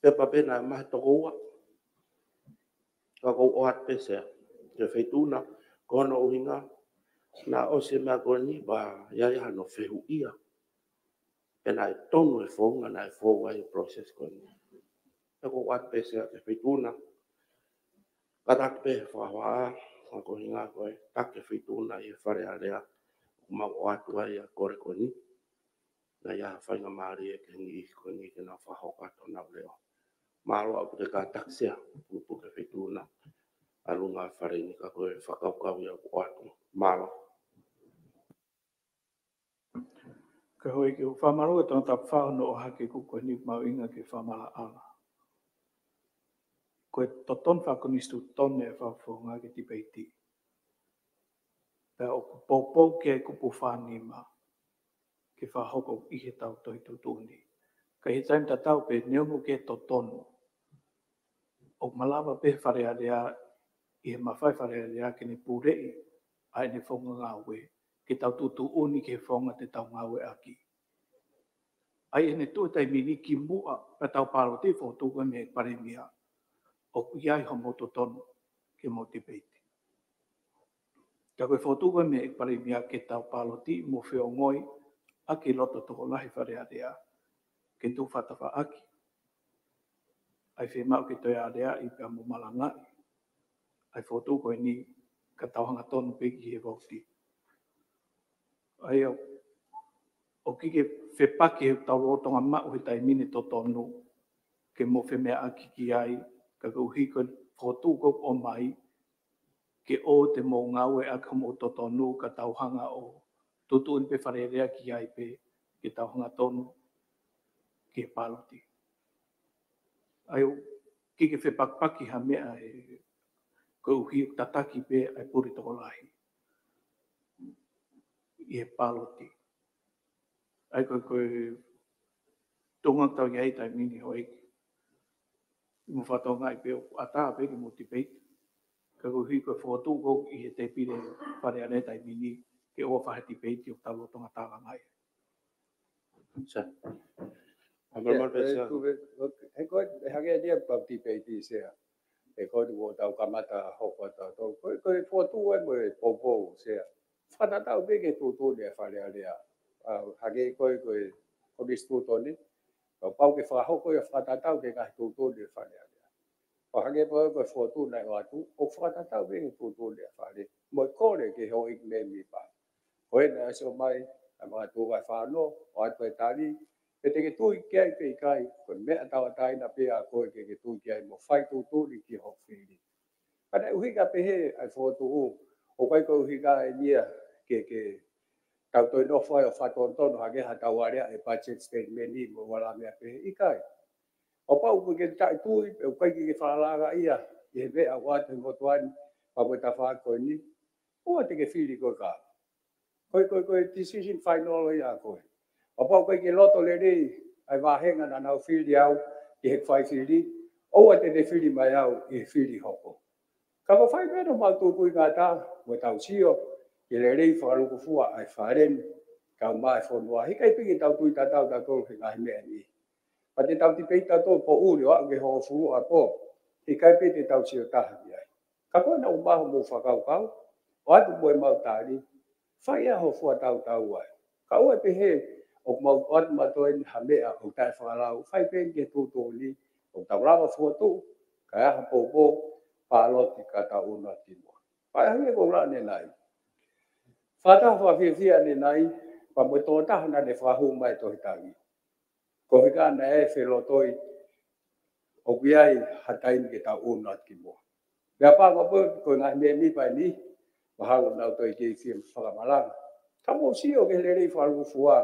Pepa pē naʻe maʻu he toko ua. Ka ʻoku ou ʻoatu pē Sea ki he Feituʻuna, ko hono ʻuhinga naʻe ʻosi e meʻa ko eni pea ʻi ai hano fehuʻia pe naʻe tonu e founga naʻe fou ai e process ko eni. Ka ʻoku ou ʻoatu pē Sea ki he Feituʻuna, kātaki pē he fakahā, ka ko e ʻuhinga ko e taki e Feituʻuna ʻi he Fale Alea, ʻoku mau ʻoatu ai ʻa e kole ko eni. Naʻa ʻi ai ha faingamālie ki he niʻihi ko eni ke nau fakahoko atu honau leʻo. Mālō ʻaupito e kātaki Sea, pukepuke Feituʻuna, ʻalunga e fale ni, ka ko e fakakaukau ia ʻoku ʻoatu. Mālō. Ka hoi ke u fakamālō e Tongatapu fā hono ʻohake e kupu ko eni, mahuʻinga ke fakamaʻalaʻala. Ko e totonu fakakonisitūtone e fakafofonga ke tipeiti. Pea ʻoku poupou ki ai e kupu fā nima ke fakahoko ʻi heʻetau tohi tuʻutuʻuni. Ka ʻi he taimi tatau pē neongo ʻoku totonu, ʻoku malava pē Fale Alea, ʻi he mafai Fale Alea ke ne puleʻi ʻa ʻene founga ngāue, ke tau tuʻutuʻuni ki he founga te tau ngāueʻaki. ʻA ia ʻi heʻene tuʻu he taimi ni kimuʻa pea tau pāloti e fokotuʻu ko ē mei he Palēmia, ʻoku ʻi ai hoʻomou totonu ke mou tipeiti. Ka ko e fokotuʻu ko ē mei he ʻEiki Palēmia ke tau pāloti mo feongoʻi ʻaki e loto tokolahi Fale Alea ke tuʻu fakatafaʻaki ʻa e fiemaʻu ke toe aleaʻi pea mo malangaʻi ʻa e fokotuʻu ko eni ka tau hangatonu pē ki he vouti. ʻA ia ʻoku ʻikai ke fepaki heʻetau lolotonga maʻu he taimi ni e totonu ke mou femeʻaʻaki ki ai, ka koeʻuhi ko e fokotuʻu ko ē ʻoku ʻomai ke ʻoua te mou ngāueʻaki hoʻomou totonu ka tau hanga ʻo tuʻutuʻuni pē Fale Alea ki ai pē ke tau hangatonu ki he pāloti. ʻA ia ʻoku ʻikai ke fepakipaki ha meʻa he koeʻuhi ʻoku tataki pē ʻa e pule tokolahi ʻi he pāloti. ʻA ia ko e, ko e tuʻunga ʻoku tau ʻi ai he taimi ni Houʻeiki. Mou fakatokangaʻi pē ʻoku ʻatā pē ke mou tipeiti. Ka koeʻuhi ko e fokotuʻu ko ē ʻi he tēpile Fale Alea he taimi ni ke ʻoua fai ha tipeiti ʻoku tau lolotonga tālangaʻi. Sir. Honourable Member, Sir. He ko e, he ko e, he hangē ia pau tipeiti, Sir. He ko e ʻoku tau kamata hoko atu ʻo tau. Ko e, ko e fokotuʻu ē mo e poupou, Sir. Fakatatau pē ki he tuʻutuʻuni ʻa e Fale Alea. ʻA, hangē ko e, ko e, ko e Konisitūtone. Ka pau ke fakahoko ia fakatatau ki he ngaahi tuʻutuʻuni ʻa e Fale Alea. ʻO hangē pē ko e fokotuʻu naʻe ʻoatu, ʻoku fakatatau pē ki he tuʻutuʻuni ʻa e Fale. Mo e kole ki he Houʻeiki mēmipa. Ko ena ʻosi ʻomai ʻa e makatuʻunga ʻe fā ono, ʻoatu e tali, pe te ke tui ki ai pe ʻikai, ko e meʻa tauʻatāina pē ʻa koe ke ke tui ki ai mo fai tuʻutuʻuni ki hoʻo fili. Ka naʻe ʻuhinga pehē ʻa e fokotuʻu, ʻoku ʻikai ko e ʻuhinga eni ia ke, ke tau toe nofo ai ʻo fakatonutonu hangē ha tau alea e budget statement ni mo e ua lā meʻa pehē, ʻikai. ʻO pau ʻoku ke taʻetui, pe ʻoku ʻikai ke ke fakalanga ia, ʻi he meʻa ʻoku ʻoatu he motuʻa ni, pea mo e tafaʻaki ko eni, ʻoua te ke fili koe ka. Ko e, ko e, ko e decision final ia ʻa koe. ʻO pau ʻoku ʻikai ke loto lelei ʻa e vāhenga naʻa nau fili au ki he fai fili, ʻoua te ne fili mai au ʻi he fili hoko. Ka ko e fai pē ʻemau tukuʻi ngata, mo tau sio ki he lelei fakalūkufua ʻa e Fale ni, kae ʻumaʻā e fonua, he ʻikai pē ke tau tui tatau tautolu he ngaahi meʻa ni. Pea te tau tipeiti tautolu poʻuli ʻo aʻu ki he hongofulu ʻa e pō, he ʻikai pē te tau sio taha ki ai. Ka ko ena ʻoku maʻu hoʻomou fakakaukau, ʻoatu mo ʻemau tali, fai ʻa hoʻo fuatautau ai. Ka ʻoua ʻe pehē, ʻoku mau ʻoatu mautolu eni ha meʻa ʻoku taʻefakalau, fai pē eni ki he tuʻutuʻuni, ʻoku tau lava fokotuʻu, kae ʻai ha poupou, pāloti ka tau ʻunu atu ki muʻa. Pea ʻi he ʻaho ko eni ʻanenai. Fakataha fakafiefia ʻanenai, pea mo e tokotaha naʻa ne fakahū mai e tohi tangi. Ko e hā naʻe felotoi, ʻoku ʻi ai ha taimi ke tau ʻunu atu ki muʻa. Meʻapango pē ko e ngaahi mēmipa ni, mahalo nau toe kei fie fakamalanga. Ka mou sio ki he lelei fakalūkufua,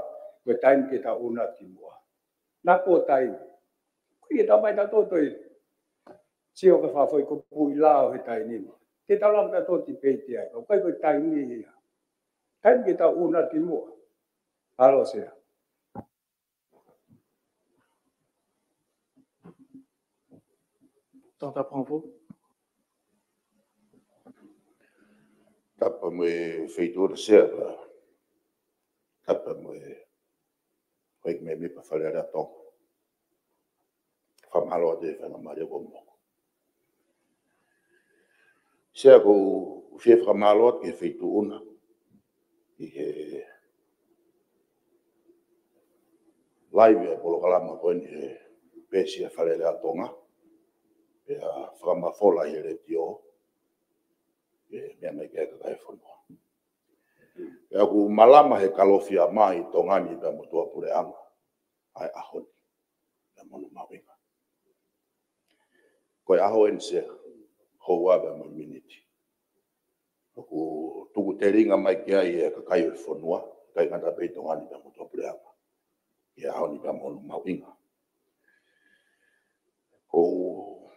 ko e taimi ke tau ʻunu atu ki muʻa. Naʻa ko e taimi. Ko ia tau mai tautolu toe sio ki he fakafoʻi kupuʻi lao he taimi ni. Ke tau lava tautolu tipeiti ai. ʻOku ʻikai ko e taimi ia. Taimi ke tau ʻunu atu ki muʻa. Alo sea. Tau tapu hangē. Tapu mo e Feituʻuna Sea, tapu mo e ʻEiki Mēmipa Fale Alea Tonga. Fakamālō atu e faingamālie kuo mou. Sea, ʻoku ou fie fakamālō atu ki he Feituʻuna ʻi he live e polokalama ko eni he peesi ʻa e Fale Alea Tonga. Pea fakamafola ʻi he letiō e meʻa mai ki ai e kakai e fonua. Pea ʻoku malama he Kalofiama ʻi Tonga ni pea mo tuʻapuleʻanga ʻa e ʻaho ni pea mo hono mahuʻinga. Ko e ʻaho eni Sea, houa pea mo e miniti, ʻoku tuku telinga mai ki ai e kakai ʻo e fonua, ʻikai ngata pē ʻi Tonga ni pea mo tuʻapuleʻanga, ʻi he ʻaho ni pea mo hono mahuʻinga. ʻOku ou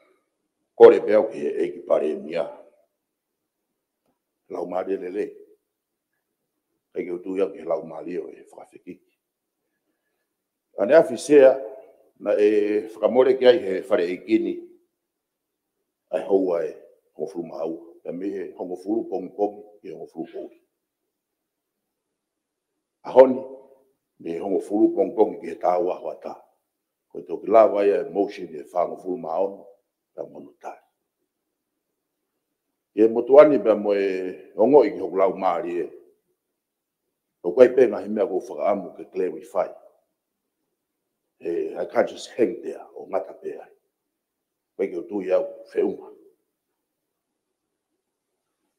kole pē au ki he ʻEiki Palēmia, laumālie lelei. ʻIkai ke u tui au ki he laumālie ʻo e fakafekiki. ʻAneafi Sea, naʻe fakamole ki ai he fale ʻeiki ni ʻa e houa ʻe hongofulu mā ua, pea mei he hongofulu pongipongi ki he hongofulu poʻuli. ʻAho ni, mei he hongofulu pongipongi ki he taha ua hoʻatā. Ko e toki lava ia e motion ʻe fāngofulu mā ono, pea mo hono tali. ʻI he motuʻa ni pea mo e ongoʻi ki hoku laumālie, ʻoku ʻi ai pē ngaahi meʻa ʻoku ou fakaʻamu ke clarify. He, I can't just hang there ʻo ngata pē ai. ʻOku ʻikai ke u tui au feʻunga.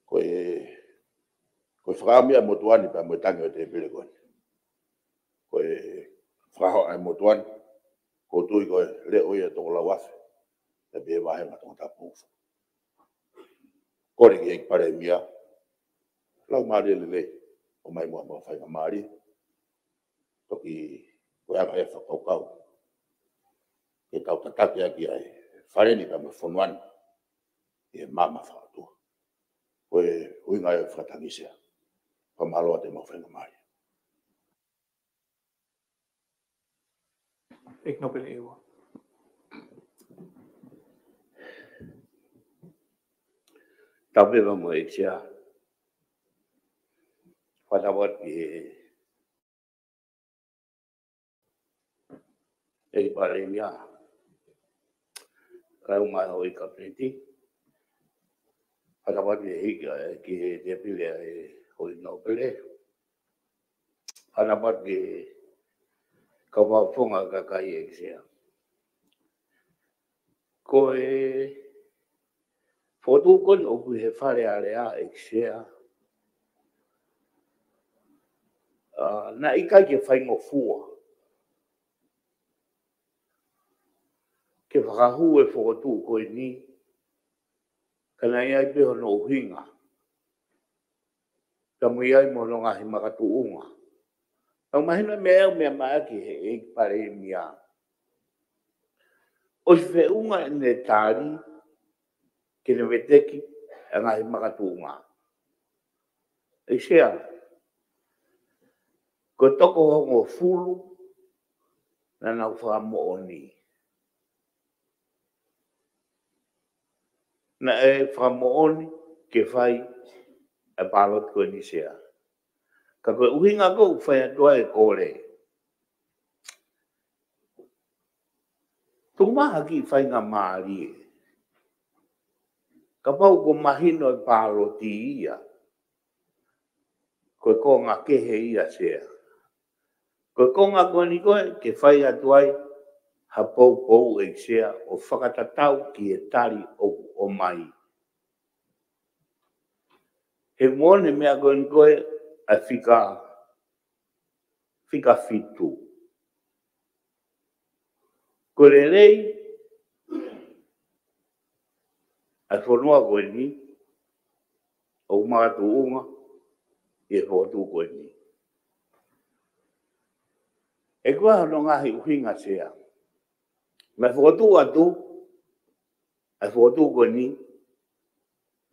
Ko e, ko e fakaʻamu ia ʻa e motuʻa ni pea mo e tangi ʻo e tēpile ko eni. Ko e fakahoa ʻa e motuʻa ni, ʻoku ou tui ko e leʻo ia ʻe toko lau afe, ʻe pē vāhenga Tongatapu. Kole ki he ʻEiki Palēmia, laumālie lelei, ʻomai muʻa mo ha faingamālie. Toki ko e anga ia e fakakaukau ke tau tataki ʻaki ʻa e Fale ni pea mo e fonua ni ʻi he maama fakaʻotua. Ko e ʻuhinga ia e fakatangi, Sea. Fakamālō atu mo e faingamālie. ʻEiki Nōpele ʻEua. Tapu mo e ʻEiki Sea. Fakatapu atu ki he ʻEiki Palēmia, kae ʻumaʻā e Kapineti. Fakatapu atu ki he, ki he tēpile ʻa e Houʻeiki Nōpele. Fakatapu atu ki he kau fakafofonga kakai, ʻEiki Sea. Ko e fokotuʻu ko eni ʻoku ʻi he Fale Alea, ʻEiki Sea, ʻa, naʻe ʻikai ke faingofua ke fakahū e fokotuʻu ko eni, ka naʻe ʻi ai pē hono ʻuhinga, ka mo ia ʻi ai mo hono ngaahi makatuʻunga. Tau mahino e meʻa ʻoku meʻa mai ʻaki ʻe he ʻEiki Palēmia. ʻOsi feʻunga ʻene tali ke ne veteki ʻa e ngaahi makatuʻunga. ʻEiki Sea, ko e toko hongofulu naʻa nau fakamoʻoni. Naʻe fakamoʻoni ke fai ʻa e pāloti ko eni, Sea. Ka ko e ʻuhinga ʻoku fai atu ai e kole, tuku mai ha kiʻi faingamālie. Kapau ʻoku mahino e pāloti ia, ko e konga kehe ia, Sea. Ko e konga ko eni ko ē ke fai atu ai ha poupou, ʻEiki Sea, ʻo fakatatau ki he tali ʻoku ʻomai. He moʻoni e meʻa ko eni ko ē ʻa e fika, fika fitu. Ko e lelei ʻa e fonua ko eni, ʻoku makatuʻunga ʻi he fokotuʻu ko eni. ʻOku ʻi ai hono ngaahi ʻuhinga, Sea. Naʻe fokotuʻu atu ʻa e fokotuʻu ko eni,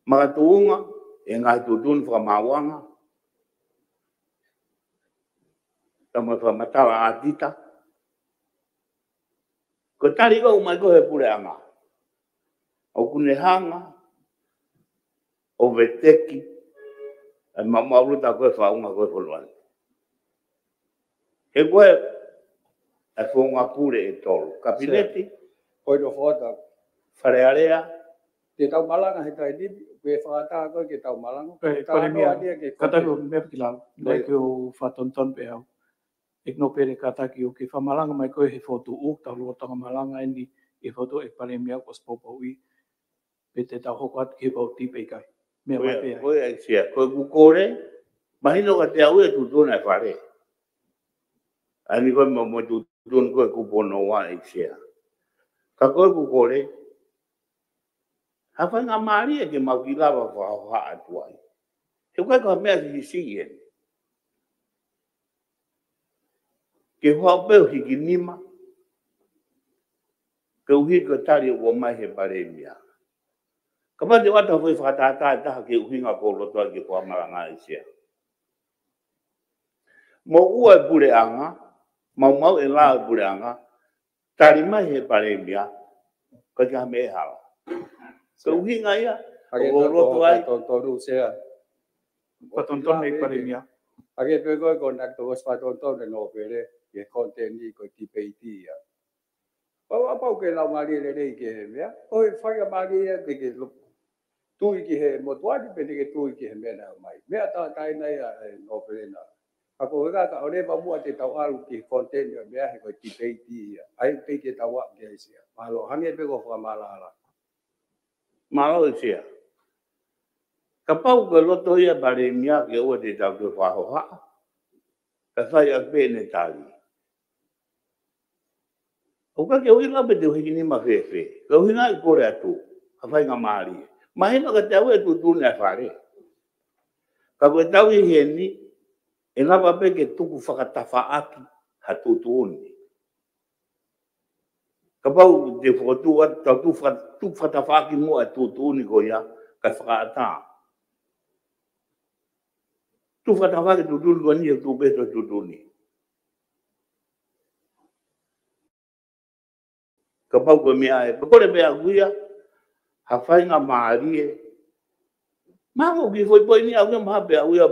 makatuʻunga ʻi he ngaahi tuʻutuʻuni fakamaauʻanga, pea mo e fakamatala ʻa ʻAtita. Ko e tali ʻoku ʻomai ko ē ʻe he puleʻanga, ʻoku ne hanga ʻo veteki ʻa e maʻumaʻuluta ko ē e faʻunga ko ē e fonua ni. He ko e, ʻa e founga pule ʻe tolu: Kapineti, Sea, ko e nofo atu, Fale Alea. Te tau malanga he taimi ni, ke fakatā ko ē ke tau malanga. ʻEiki Palēmia, kātaki ʻo move ki lalo. Naʻe ʻikai ke u fakatonutonu pē au. ʻEiki Nōpele, kātaki ʻo ke fakamalanga mai koe he fokotuʻu, tau lolotonga malanga eni he fokotuʻu, ʻEiki Palēmia, kuo ʻosi poupouʻi, pe te tau hoko atu ki he vouti pe ʻikai. Meʻa mai pē ai. Ko ia, ʻEiki Sea, ko ʻeku kole, mahino kiate au e tuʻutuʻuni ʻa e Fale. ʻA eni ko e mo, mo e tuʻutuʻuni ko ē kuo pono ua, ʻEiki Sea. Ka ko ʻeku kole, ha faingamālie ke mau kiʻi lava fakahohaʻa atu ai. He ʻoku ʻikai ko ha meʻa siʻisiʻi eni ke hohaʻa pē ʻo hiki nima, koeʻuhi ko e tali ʻoku ʻomai ʻe he Palēmia. Kapau te u ʻoatu ha foʻi fakatātā ʻe taha ki he ʻuhinga ʻoku ou loto ai ke fakamalanga, ʻEiki Sea. Moʻua e puleʻanga, maumauʻi e lao e puleʻanga, tali mai ʻe he Palēmia, ʻikai ke ʻi ai ha meʻa ʻe hala. Ko e ʻuhinga ia ʻoku ou loto ai. Fakatonutonu, Sea. Fakatonutonu, ʻEiki Palēmia. Hangē pē ko e, ko ʻena kuo ʻosi fakatonutonu ʻe Nōpele, ki he content ko e tipeiti ia. Pau, ʻa pau ke lau mālie lelei ki he meʻa, ko e faingamālie ia ke, ke lo-, tui ki he motuʻa ni pe te ke tui ki he meʻa naʻe ʻomai. Meʻa tauʻatāina ia ʻa e nōpele na. Ka ko e ka ka ʻoleva muʻa te tau ʻalu ki he content ʻo e meʻa he ko e tipeiti ia. ʻAi pē ke tau aʻu ki ai Sea. Mālō, hangē pē ko e fakamaʻalaʻala. Mālō ʻEiki Sea. Kapau ko e loto ia ʻa e Palēmia ke ʻoua te tau toe fakahohaʻa, kae fai ʻaki pē ʻene tali. ʻOku ʻikai ke ʻuhinga pē te u hiki nima fēfē. Ko e ʻuhinga ʻeku kole atu ha faingamālie. Mahino ka te au e tuʻutuʻuni ʻa e Fale. Ka ko e tau ʻi heni, ʻe lava pē ke tuku fakatafaʻaki ha tuʻutuʻuni. Kapau te u fokotuʻu atu, tau tuku faka-, tuku fakatafaʻaki muʻa e tuʻutuʻuni ko ia, kae fakaʻatā. Tuku fakatafaʻaki e tuʻutuʻuni ko eni, ʻe tuku pē e tuʻutuʻuni. Kapau ko e meʻa ē, ko e kole pē ʻaʻaku ia ha faingamālie. Mahalo ko e kiʻi foʻi poini ʻaʻaku ia, mahalo pē ʻaʻaku ia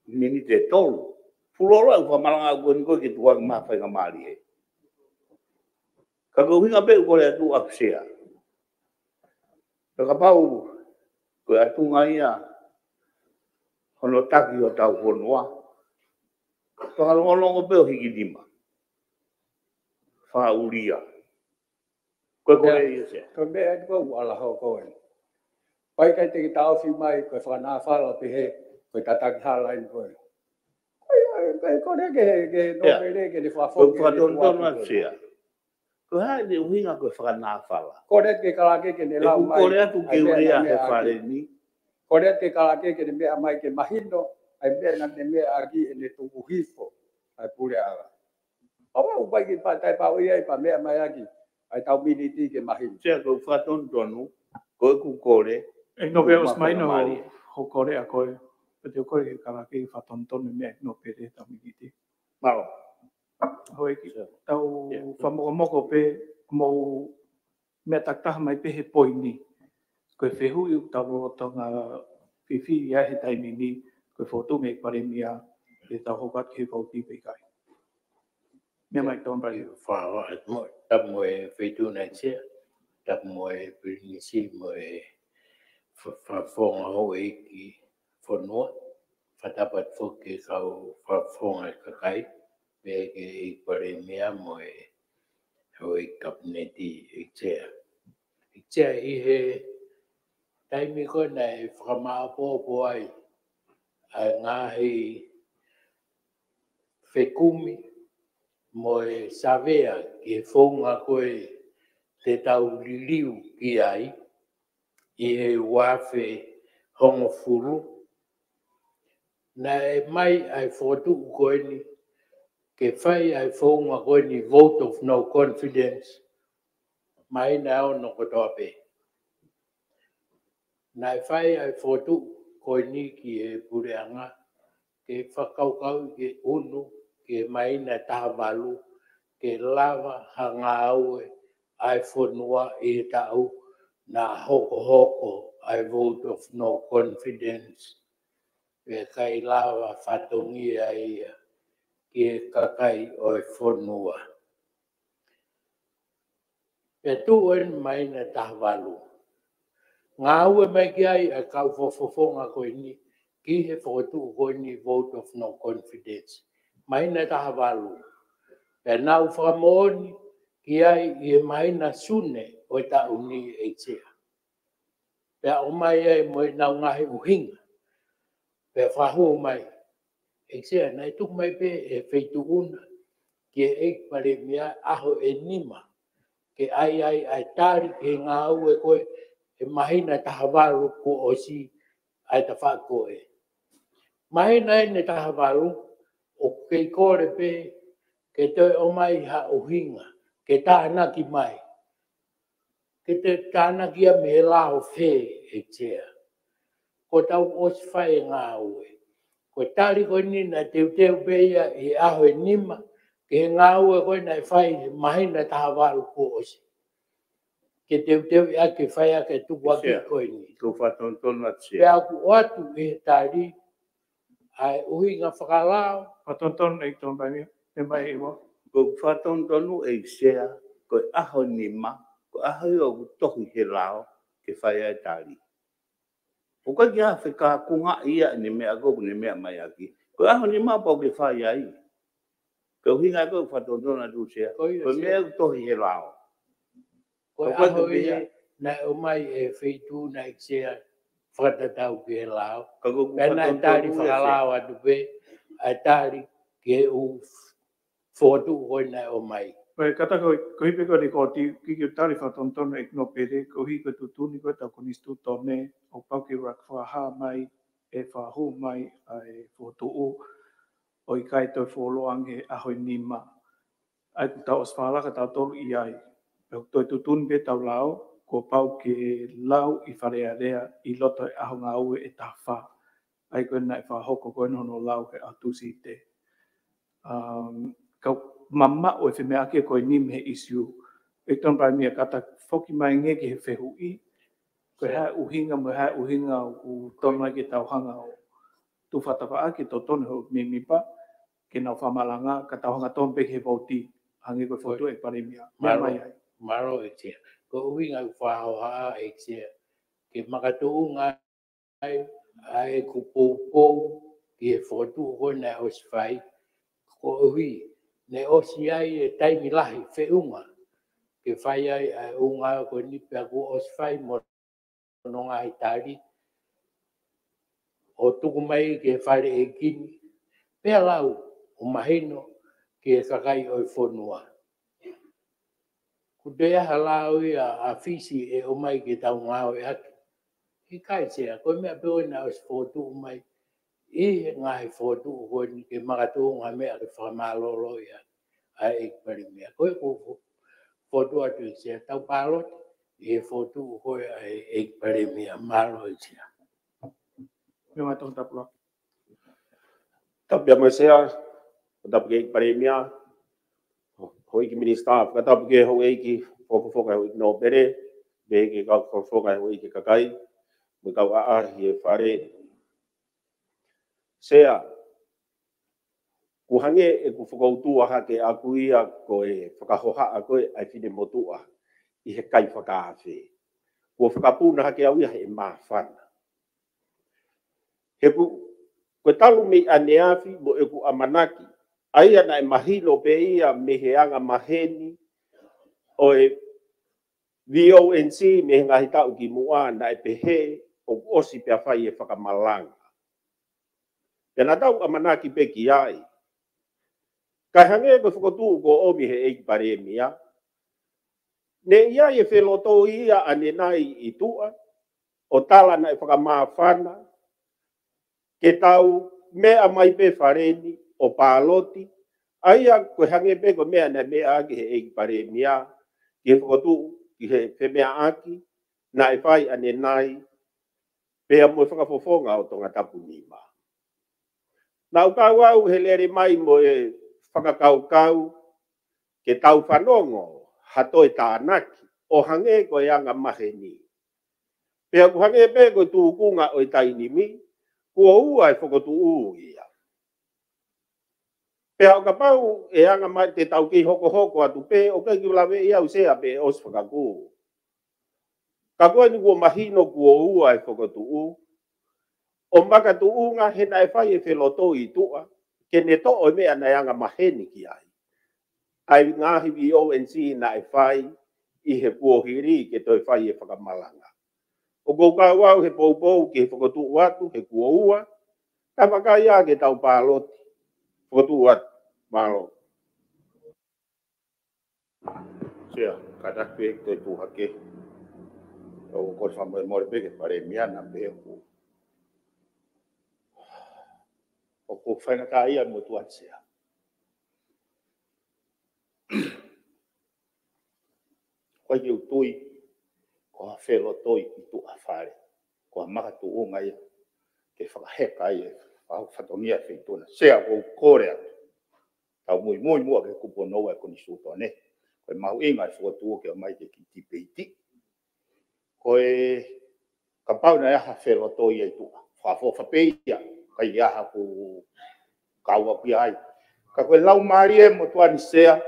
miniti ʻe tolu. Fuoloa ʻeku fakamalanga ʻaʻaku eni ko e ke tuku ange mai ha faingamālie. Ka ko e ʻuhinga pē ʻeku kole atu ʻEiki Sea. Pea kapau ko e ʻatunga ia hono taki hotau fonua, fakalongolongo pē ʻo hiki nima. Fakaʻulia. Ko e kole ia Sea. Ko e meʻa eni ko ē ʻoku ala hoko eni. Pea ʻikai te ke taʻofi mai ko e fakanāfala pehē ko e tataki hala eni ko ē. Ko ia, ko e kole ke, ke nōpele ke ne fakafoki. Ko e fakatonutonu atu Sea. Ko e hā ʻene ʻuhinga ko e fakanāfala? Kole ke kalake ke ne lau mai. ʻEku kole atu ke u lea he Fale ni. Kole ke kalake ke ne meʻa mai ke mahino ʻa e meʻa naʻa ne meʻa ʻaki ʻene tuku hifo ʻa e puleʻanga. ʻOua ʻe ʻai ke pā tai pau ia ʻi pā meʻa mai ʻaki ʻa e tau miniti ke mahino. Sea, ko e fakatonutonu, ko ʻeku kole. ʻE nō pē ʻosi mai nō ho kole ʻa koe, pea te u kole ke kalake ke fakatonutonu e meʻa ʻi he nōpele he tau miniti. Mālō. Hoi ki, tau fakamokomoko pē mo meʻa takitaha mai pē he poini. Ko e fehuʻi ʻoku tau lolotonga fifili ai he taimi ni, ko e fokotuʻu mei he Palēmia, ʻe tau hoko atu ki he vouti pe ʻikai. Meʻa mai Tom Brady. Fakafetaʻi mo, tapu mo e Feituʻu na ʻEiki Sea, tapu mo e Pilinisi mo e fa-, fakafofonga houʻeiki fonua, fakatapu atu foki ki he kau fakafofonga ʻo e kakai, pea ki he Palēmia mo e houʻeiki Kapineti ʻEiki Sea. ʻEiki Sea, ʻi he taimi ko ē naʻe fakamāʻopoʻopo ai ʻa e ngaahi fekumi mo e savea ki he founga ko ē te tau liliu ki ai ʻi he ua afe hongofulu, naʻe ʻomai ʻa e fokotuʻu ko eni ke fai ʻa e founga ko eni vote of no confidence, māhina ʻe ono kotoa pē. Naʻe fai ʻa e fokotuʻu ko eni ki he puleʻanga ke fakakaukau ke ʻunu ki he māhina ʻe taha valu ke lava ha ngāue ʻa e fonua ʻi he taʻu naʻa hokohoko ʻa e vote of no confidence, pea ʻikai lava fatongia ia ki he kakai ʻo e fonua. Pea tuʻu eni māhina ʻe taha valu. Ngāue mai ki ai ʻa e kau fakafofonga ko eni ki he fokotuʻu ko eni vote of no confidence. Māhina ʻe taha valu. Pea nau fakamoʻoni ki ai ʻi he māhina Sune ʻo e taʻu ni ʻEiki Sea. Pea ʻomai ai mo ʻenau ngaahi ʻuhinga. Pea fakahū mai, ʻEiki Sea, naʻe tuku mai pē ʻe he Feituʻu na ki he ʻEiki Palēmia ʻaho ʻe nima ke ʻai ai ʻa e tali ki he ngāue ko ē he māhina ʻe taha valu kuo ʻosi ʻa e tafaʻaki ko ē. Māhina eni ʻe taha valu, ʻoku kei kole pē ke toe ʻomai ha ʻuhinga ke tānaki mai. Ke te tānaki ia mei he lao fē, ʻEiki Sea? Kuo tau ʻosi fai e ngāue. Ko e tali ko eni naʻe teuteu pē ia ʻi he ʻaho ʻe nima ki he ngāue ko ē naʻe fai he māhina ʻe taha valu kuo ʻosi. Ke teuteu ia ke fai ʻaki e tukuakiʻi ko eni. Ko e fakatonutonu atu Sea. Pea ʻoku ʻoatu ʻi he tali ʻa e ʻuhinga fakalao. Fakatonutonu ʻEiki Tongataimi, ʻe mai ʻi mo. Ko e fakatonutonu ʻEiki Sea, ko e ʻaho ʻe nima, ko e ʻaho ia ʻoku tohi he lao ke fai ai e tali. ʻoku ʻikai ke fekauʻaki ia ʻene meʻa ko ʻene meʻa mai ʻaki. Ko e ʻaho nima pau ke fai ai. Ko e ʻuhinga ko e fakatonutonu atu Sea. Ko ia, ko e Sea. Meʻa ʻoku tohi he lao. Ko e ʻaho ia, naʻe ʻomai ʻe he feituʻu naʻe ʻikai ke fakatatau ki he lao. Ka ko ʻeku fakatonutonu ia Sea. Pea naʻe tali fakalao atu pē, ʻa e tali ki he ʻū fokotuʻu ko ē naʻe ʻomai. Ko e kata ko, ko e hipe ko eni ko e tali fakatonutonu ʻEiki Nōpele, koeʻuhi ko e tuʻutuʻuni ko ē ʻetau konisitūtone, ʻoku pau ke fakahā mai, ʻe fakahū mai, ʻa e fokotuʻu, ʻo ʻikai toe fuoloa ange he ʻaho ʻe nima. ʻA ia ʻoku tau ʻosi fakalaka tautolu ʻi ai. Pea ʻoku toe tuʻutuʻuni pē ʻetau lao, kuo pau ke lau ʻi Fale Alea ʻi loto he ʻaho ngāue ʻe taha fā. ʻA ia ko ē naʻe fakahoko ko ē hono lau he ʻaho Tūsite. Um, ka mamaʻo e femeʻaʻaki ko eni mei he ʻisiū. ʻEiki Tokoni Palēmia, ka ta foki mai angē ki he fehuʻi. Ko e hā e ʻuhinga, mo e hā e ʻuhinga ʻoku tonu ai ke tau hanga ʻo tufa tafaʻaki totonu ho mēmipa, ke nau fakamalanga, ka tau hanga tonu pē ki he vouti, hangē ko e fokotuʻu ʻEiki Palēmia. Meʻa mai ai. Mālō ʻEiki Sea. Ko e ʻuhinga ʻoku fakahohaʻa ʻEiki Sea, ke makatuʻunga ai ʻa ʻeku poupou ki he fokotuʻu ko ē naʻe ʻosi fai, koeʻuhi naʻe ʻosi ʻi ai e taimi lahi feʻunga ke fai ai ʻa e ʻū ngāue ko eni pea kuo ʻosi fai mo hono ngaahi tali ʻo tuku mai ki he Fale ʻEiki ni, pea lau ʻo mahino ki he kakai ʻo e fonua. Kuo toe ʻi ai ha lao ia ʻa Fisi ʻe ʻomai ke tau ngāueʻaki? ʻIkai Sea, ko e meʻa pē ʻoku ʻosi fokotuʻu mai ʻi he ngaahi fokotuʻu ko eni ke makatuʻunga meʻa ke fakamālōlōʻi ʻa e ʻEiki Palēmia. Ko e ko fokotuʻu atu ʻEiki Sea, tau pāloti ʻi he fokotuʻu ko ē ʻa e ʻEiki Palēmia. Mālō ʻEiki Sea. Meʻa mai Tokoni Tapulaki. Tapu pea mo e Sea, tapu ki he ʻEiki Palēmia, Houʻeiki Minisitā, fakatapu ki he Houʻeiki Fakafofonga Houʻeiki Nōpele, pehē ki he kau Fakafofonga Houʻeiki Kakai, mo e kau ʻaʻahi e Fale. Sea, ʻoku hangē ʻeku fakautua hake ʻaku ia ko e fakahohaʻa ko ē ʻa e finemotuʻa ʻi he kai fakaafe. Kuo fakapuna hake au ia he māfana. He ʻoku, ko e talu mei ʻaneafi mo ʻeku ʻamanaki, ʻa ia naʻe mahino pē ia mei he anga maheni ʻo e V O N C mei he ngaahi taʻu kimuʻa naʻe pehē ʻoku ʻosi pea fai e fakamalanga. Pea naʻa tau ʻamanaki pē ki ai. Kae hangē ko e fokotuʻu kuo ʻomi he ʻEiki Palēmia, naʻe ʻi ai e felotoi ia ʻanenai ʻi tuʻa, ʻo tala naʻe fakamāfana, ke tau meʻa mai pē Fale ni ʻo pāloti, ʻa ia ko e hangē pē ko e meʻa naʻe meʻa ʻaki he ʻEiki Palēmia, ki he fokotuʻu, ki he femeʻaʻaki naʻe fai ʻanenai, pea mo e Fakafofonga ʻo Tongatapu nima. Naʻa ku kau au he lele mai mo e fakakaukau ke tau fanongo ha toe tānaki ʻo hangē ko e anga maheni. Pea ʻoku hangē pē ko e tūkunga ʻo e taimi ni, kuo ua e fokotuʻu ia. Pea ʻo kapau ʻe anga mai te tau kei hokohoko atu pē, ʻoku ʻikai ke u laveʻi au Sea pe ʻosi fakakū. Ka ko eni kuo mahino kuo ua e fokotuʻu, ʻo makatuʻunga he naʻe fai e felotoi ʻi tuʻa, ke ne toʻo e meʻa naʻe anga maheni ki ai. ʻA e ngaahi V O N C naʻe fai ʻi he kuohili ke toe fai e fakamalanga. ʻOku ou kau au he poupou ke fokotuʻu atu, he kuo ua, ka vakai ā ke tau pāloti, fokotuʻu atu, mālō. Sea, kātaki pē ke tuʻu hake. ʻOku ou kole fakamolemole pē ki he Palēmia naʻa pē ʻoku, ʻoku faingataʻaʻia mo tuʻa Sea. Ko ia ʻoku ou tui, ko ha felotoi ʻi tuʻa Fale. Ko ha makatuʻunga ia, ke fakaheka ai e, fa-, fatongia e feituʻu na. Sea ʻoku ou kole atu. Tau muimui muʻa ki he kupu hono ua e konisitūtone. Ko e mahuʻinga e fokotuʻu ke ʻomai ke kiʻi tipeiti. Ko e kapau naʻe ʻi ai ha felotoi ʻi tuʻa. Fakaʻofoʻofa pē ia. ʻIkai ʻi ai ha ʻoku kau ʻapi ai. Ka ko e laumālie mo tuʻa ni Sea.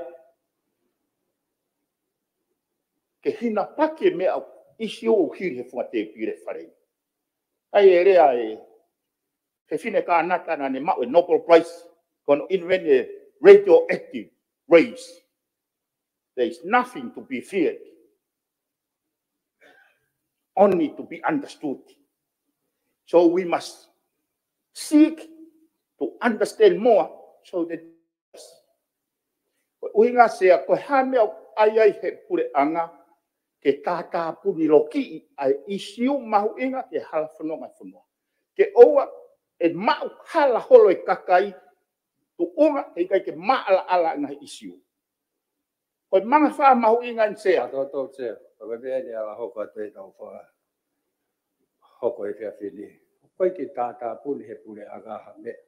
Ke hinapaki e meʻa ʻoku ʻi ai ʻoku hili he funga tēpile Fale ni. ʻai e lea ʻa e fefine Kānata naʻa ne maʻu e Nobel Prize, ko hono invent e radioactive rays. There is nothing to be feared, only to be understood. So we must seek to understand more so that Ko e ʻuhinga Sea, ko e hā e meʻa ʻoku ʻai ai he puleʻanga ke tātāpuni lokiʻi ʻa e ʻīsiu mahuʻinga ki he hala fononga e fonua. Ke ʻoua ʻe maʻu hala holo e kakai tuʻunga he ʻikai ke maʻalaʻala e ngaahi ʻīsiu. Ko e mangafā mahuʻinga eni Sea. Tō, tō, Sea. Ko e meʻa eni ʻa e ala hoko atu e tau fā. Hoko e fia fini. Ko e ke tātāpuni he puleʻanga ha meʻa.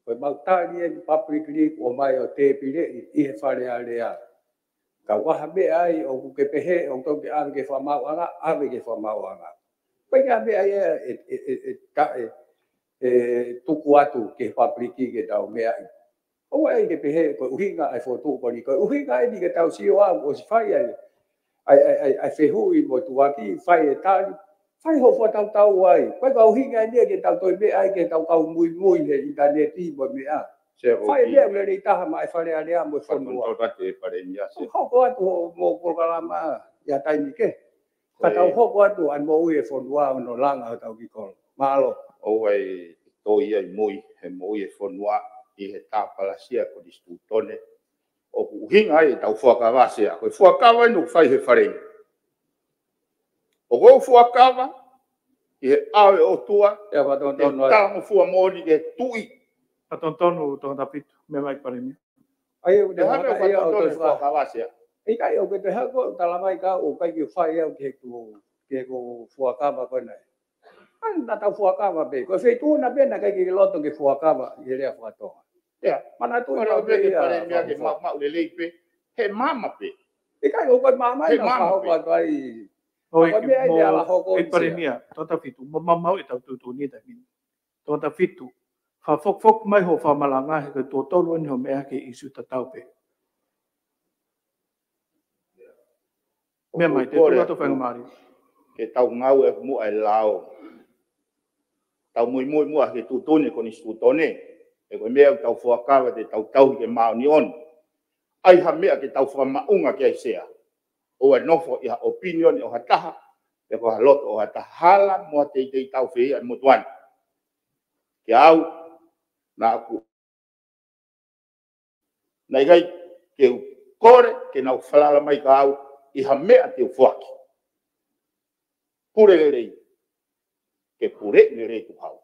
Ko e mau tali e publicly ʻo mai ʻo tēpileʻi ʻi he Fale Alea. Ka ʻi ha meʻa ai ʻoku ke pehē ʻoku tau ke ʻave ki he fakamaauʻanga, ʻave ki he fakamaauʻanga. Ko e meʻa ia ʻe, ʻe, ʻe, ʻe, ka ʻe, ʻe tuku atu ki he public ke tau meʻa ai. ʻOua ʻe ke pehē ko e ʻuhinga ʻa e fokotuʻu ko eni, ko e ʻuhinga eni ke tau sio ʻa ʻosi fai ai ʻa e, ʻa e, ʻa e, ʻa e fehuʻi mo tuʻaki, fai e tali, fai hoʻo fakatautau ai. Ko e ka ʻuhinga eni ke tau toe meʻa ai ke tau kau muimui he ʻinitaneti mo e meʻa. Sea, fai e meʻa lelei taha maʻa e Fale Alea mo e fonua. Fakatautau atu e Palēmia, Sea. Hoko atu hoʻo mo polokalama ʻi ha taimi kehe. Ka tau hoko atu ʻa e moʻui e fonua ʻo ne langa hotau kiʻi kolo. Mālō. ʻOua ʻe toe ʻi ai moʻui, he moʻui e fonua ʻi he tāpalasia e konisitūtone. ʻOku ʻuhinga ai e tau fuakava Sea. Ko e fuakava eni ʻoku fai he Fale ni. ʻOku ou fuakava ʻi he ʻao e ʻOtua, ʻe fatonutonu ai. Talangofua moʻoni ke tuʻi. Fatonutonu, Tongatapu Fitu, meʻa mai Palēmia. ʻAi, ʻoku te hanga ia ʻo toe fuakava Sea. ʻIkai, ʻoku te hanga ʻo talamai ka ʻoku ʻikai ke fai au ke ku, ke ku fuakava ko ena. ʻAi, naʻa tau fuakava pē. Ko e feituʻu na pē naʻe ʻikai ke loto ke fuakava ʻi he lea faka-Tonga. ʻIa. Manatuʻi pē ke Palēmia ke maʻu, maʻu lelei pē. He maama pē. ʻIkai, ʻoku ʻikai maama ia naʻa fai atu ai. ʻOi, ko e meʻa ia ʻe ala hoko ʻe Palēmia, Tongatapu Fitu, mo maumau e tau tuʻutuʻuni taimi ni. Tongatapu Fitu, fakafokifoki mai hoʻo fakamalanga he ko e tuʻo tolu eni hoʻo meʻa ki he ʻīsiu tatau pē. Meʻa mai, te tula to faingamālie. Ke tau ngāue muʻa e lao. Tau muimui muʻa he tuʻutuʻuni e konisitūtone. He ko e meʻa ʻoku tau fuakava te tau tauhi ke māʻoniʻoni. ʻAi ha meʻa ke tau fakamaʻunga ki ai Sea. ʻOua ʻe nofo ʻi ha opinion ʻo ha taha, pe ko ha loto ʻo ha taha, hala mo ha teitei tau fēia e motuʻa ni. Ke au, naʻa ku Naʻe ʻikai ke u kole ke nau falala mai kia au ʻi ha meʻa te u foaki. Pule lelei. Ke pule lelei tuʻu hau.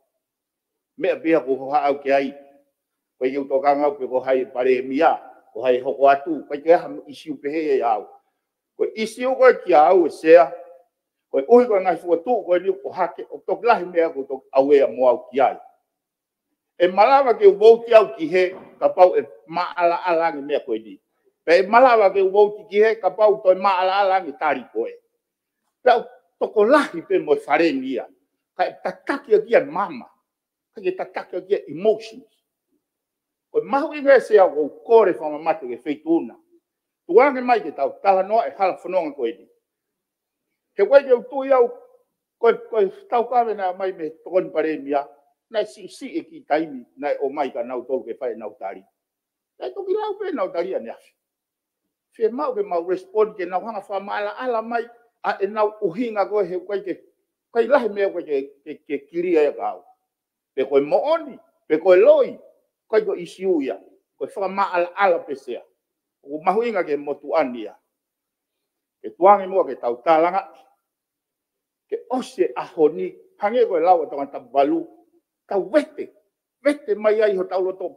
Meʻa pē ia ʻoku ou hohaʻa au ki ai. ʻOku ʻikai ke u tokanga au pe ko hai e Palēmia, ko hai e hoko atu, ʻoku ʻikai ke ʻi ai ha ʻīsiu pehē ia ʻia au. Ko e ʻīsiu ko ē kia au ʻe Sea, koeʻuhi ko e ngaahi fokotuʻu ko eni ʻoku ʻohake, ʻoku toki lahi meʻa ʻoku toki ʻauea mo au ki ai. ʻE malava ke u vouti au ki hē, kapau ʻe maʻalaʻala ange meʻa ko eni. Pea ʻe malava ke u vouti ki hē, kapau toe maʻalaʻala ange tali ko ē. Pea ʻoku tokolahi pē mo e Fale ni ia. Kae tataki ʻaki ia e maama. Kae tataki ʻaki ia e emotions. Ko e mahuʻinga ʻe Sea ʻoku ou kole fakamamata ki he feituʻu na. Tuku ange mai ke tau talanoa e hala fononga ko eni. He ʻoku ʻikai ke u tui au, ko e, ko e tau kave naʻe mai mei he Tokoni Palēmia, naʻe siʻisiʻi e kiʻi taimi, naʻe ʻomai kia nautolu ke fai ʻenau tali. Naʻe toki lau pē ʻenau tali ʻaneafi. Fiemaʻu ke mau respond ke nau hanga fakamaʻalaʻala mai ʻa ʻenau ʻuhinga ko ē he ʻoku ʻikai ke, ʻikai lahi meʻa ʻoku ʻikai ke, ke, ke kilia ia kia au. Pe ko e moʻoni, pe ko e loi, ʻikai ko e ʻīsiu ia, ko e fakamaʻalaʻala pē Sea. ʻOku mahuʻinga ki he motuʻa ni ia. Ke tuku ange muʻa ke tau tālanga, ke ʻosi e ʻaho ni, hangē ko e lau ʻa Tongatapu valu, tau vete, vete mai ai hotau loto,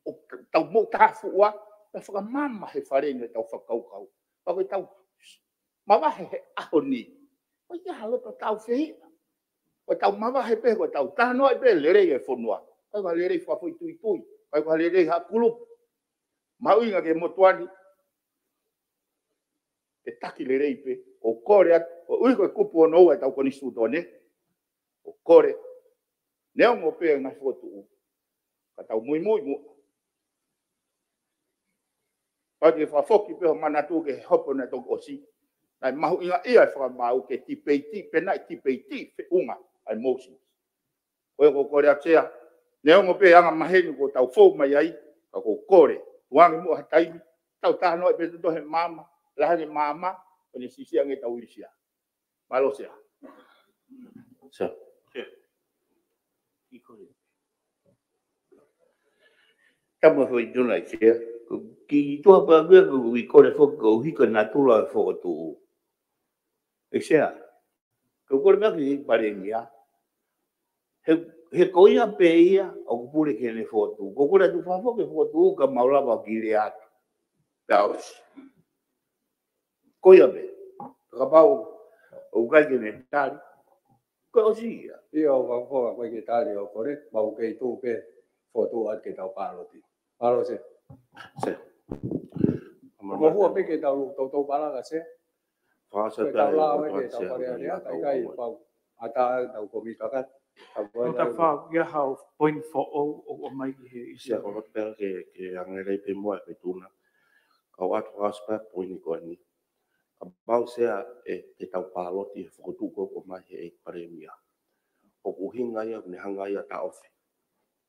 ʻo tau moʻutāfuʻua, tau fakamaama he Fale ni ʻetau fakakaukau. Pea ko ʻetau mavahe he ʻaho ni. ʻOku ʻikai ha loto tau fehiʻa. ʻOku tau mavahe pē, ʻoku tau talanoaʻi pē lelei e fonua. ʻIkai ko ha lelei fakafoʻituitui, ʻikai ko ha lelei ha kulupu. Mahuʻinga ki he motuʻa ni, ke taki lelei pē, ʻo kole atu, koeʻuhi ko e kupu hono ua ʻetau konisitūtone, ʻo kole, neongo pē ngaahi fokotuʻu, ka tau muimui muʻa. Pea ke fakafoki pē hoʻo manatu ki he hopo naʻe toki ʻosi, naʻe mahuʻinga ia e fakamaau ke tipeiti, pe naʻe tipeiti feʻunga. ʻa e motion. Ko ia ʻoku ou kole atu Sea, neongo pē anga maheni kuo tau fou mai ai, ka ʻoku ou kole, tuku ange muʻa ha taimi, tau talanoa pē ʻi he toto he maama, lahi ange maama, ʻo ne siʻisiʻi ange ʻetau ʻīsia. Mālō Sea. Sea. Tapu mo e foʻi tuna ʻEiki Sea. Ko e kiʻi tuʻa pē ʻaku ia ʻoku ou kole foki koeʻuhi ko e natula ʻo e fokotuʻu. ʻEiki Sea, ʻoku ou kole mai ki he Palēmia. He, he ko ia pē ia ʻoku pule ki heʻene fokotuʻu. ʻOku ou kole atu fakafoki e fokotuʻu ka mau lava ʻo kilia atu. Pea ʻosi. Ko ia pē. Kapau ʻoku ʻikai ke ne tali, ko e ʻosi ia. ʻIo, ʻoku ou fakafoki, ʻoku ʻikai ke tali hoʻo kole, mau kei tuʻu pē fokotuʻu atu ke tau pāloti. Mālō Sea. Sea. Mo hua pē ke tau toutou palanga Sea. Fakaʻosi pē ʻetau lave ki heʻetau Palēmia, ka ʻikai pau ʻatā ʻetau komiti kakato. Tau ʻOku ta fai ia ha point foʻou ʻoku ʻomai ki he ʻīsia. Sea, ʻoku ou loto pē ke, ke ʻange lelei pē muʻa e foʻi tuna. Ka ʻoku ou ʻoatu fakaʻosi pē poini ko eni. Kapau Sea ʻe, ʻe tau pāloti he fokotuʻu ko ē ʻoku ʻomai he ʻEiki Palēmia, ʻoku ʻuhinga ia, ʻoku ne hanga ia ʻo taʻofi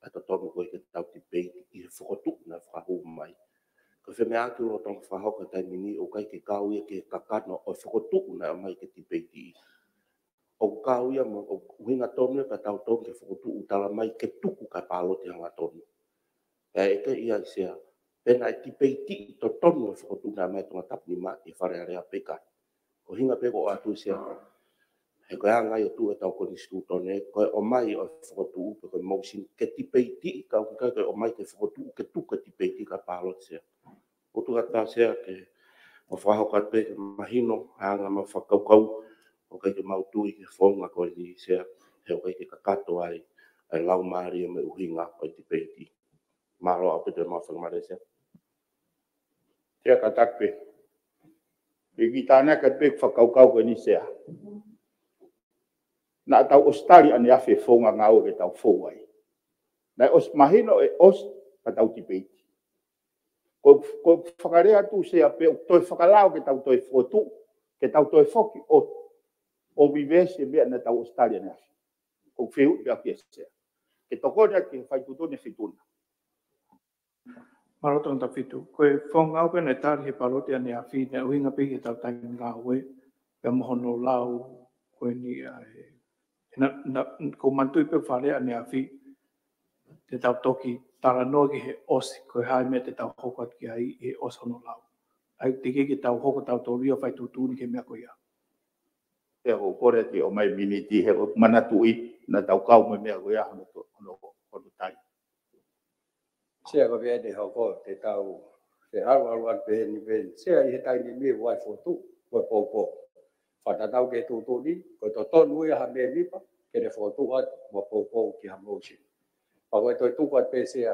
ʻa e totonu ko ē ke tau tipeiti ʻi he fokotuʻu naʻe fakahū mai. Ko e femeʻaʻaki lolotonga fakahoko he taimi ni ʻoku ʻikai ke kau ia ki he kakano ʻo e fokotuʻu naʻe ʻomai ke tipeitiʻi. ʻOku kau ia mo, ʻoku ʻuhinga tonu ia ka tau tonu ki he fokotuʻu ʻoku tala mai ke tuku kae pāloti hangatonu. Pea ʻe ʻikai ia ʻEiki Sea, pe naʻe tipeitiʻi totonu e fokotuʻu naʻe ʻomai ʻe Tongatapu nima ʻi Fale Alea pe ʻikai. Ko e ʻuhinga pē ʻoku ou ʻoatu Sea, he ko e anga ia ʻo e tuʻu ʻetau konisitūtone, ko e ʻomai ʻo e fokotuʻu pe ko e motion ke tipeitiʻi, ka ʻoku ʻikai ko e ʻomai ke fokotuʻu ke tuku ke tipeitiʻi kae pāloti Sea. ʻOku ou tuku atu Sea ke mau fakahoko atu pē ke mahino ʻa e anga ʻemau fakakaukau, ʻoku ʻikai ke mau tui ki he founga ko eni Sea, he ʻoku ʻikai ke kakato ai ʻa e laumālie mo e ʻuhinga ʻo e tipeiti. Mālō ʻaupito ʻemau fakamālō Sea. Sea, kātaki pē. ʻI he kiʻi tānaki atu pē ʻeku fakakaukau ko eni Sea, naʻa tau ʻosi tali ʻaneafi e founga ngāue ke tau fou ai. Naʻe ʻosi mahino ʻe ʻosi ka tau tipeiti. Ko, ko e fakalea atu Sea pe ʻoku toe fakalao ke tau toe fokotuʻu, ke tau toe foki ʻo, ʻo vivesi e meʻa naʻa tau ʻosi tali ʻaneafi. ʻOku ou fehuʻi pē ʻaku ia Sea. Ke tokoni atu ki he faitotonu e foʻi tuna. Mālō Tongatapu fitu. Ko e founga ngāue pē naʻe tali he pāloti ʻaneafi, naʻe ʻuhinga pē ki heʻetau taimi ngāue, pea mo hono lau ko eni ʻa e, na, na, ʻoku ou manatuʻi pē ʻoku fakalea ʻaneafi, te tau toki talanoa ki he ʻosi, ko e hā e meʻa te tau hoko atu ki ai ʻi he ʻosi hono lau. ʻA ia teʻeki ke tau hoko tautolu ia ʻo fai tuʻutuʻuni ki he meʻa ko ia. Sea, ʻoku ou kole ke ʻomai miniti he ʻoku ou manatuʻi naʻa tau kau mo e meʻa ko ia hono to-, hono, hono taimi. Sea, ko e meʻa te hoko, te tau, te ʻalu ʻalu atu pē heni pē, Sea, ʻi he taimi ni ʻoku ʻi ai e fokotuʻu, ko e poupou. Fakatatau ki he tuʻutuʻuni, ko e totonu ia ha mēmipa ke ne fokotuʻu atu mo poupou ki ha motion. Pea ko e toe tuku atu pē Sea,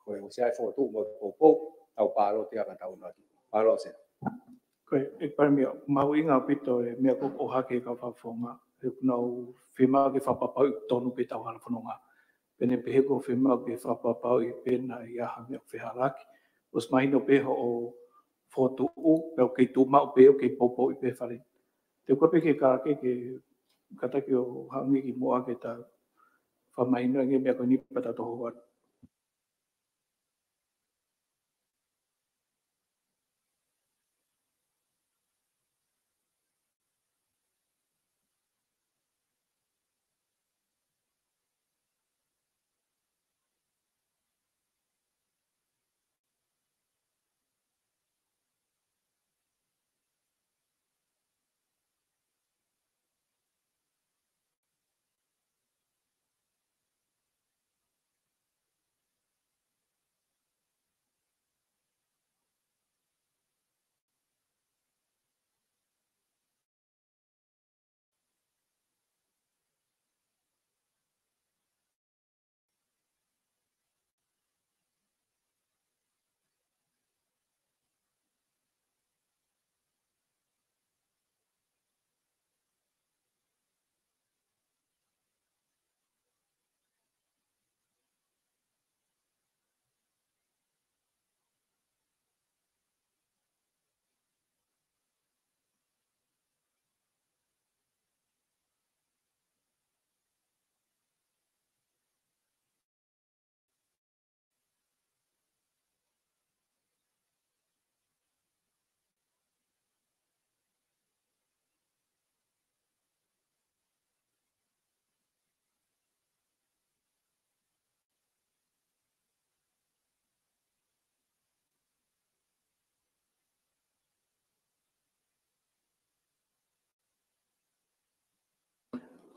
ko e ʻosi ʻa e fokotuʻu mo poupou, tau pāloti ʻa ka tau naki. Mālō Sea. Ko e, ʻEiki Palēmia, mahuʻinga ʻaupito e meʻa kuo ʻohake ʻe he kau fakafofonga, he ʻoku nau fiemaʻu ke fakapapauʻi ʻoku tonu pē ʻetau hala fononga. Pea ne pehē kuo fiemaʻu ke fakapapauʻi pe naʻe ʻi ai ha meʻa ʻoku fehālaaki. ʻOsi mahino pē hoʻo fokotuʻu, pea ʻoku kei tuʻu maʻu pē, ʻoku kei poupouʻi pē he fale. Te u kole pē ke ka ke, ke kātaki ʻo hangē ki muʻa ke ta fakamahino ange e meʻa ko eni pea ta tohoa.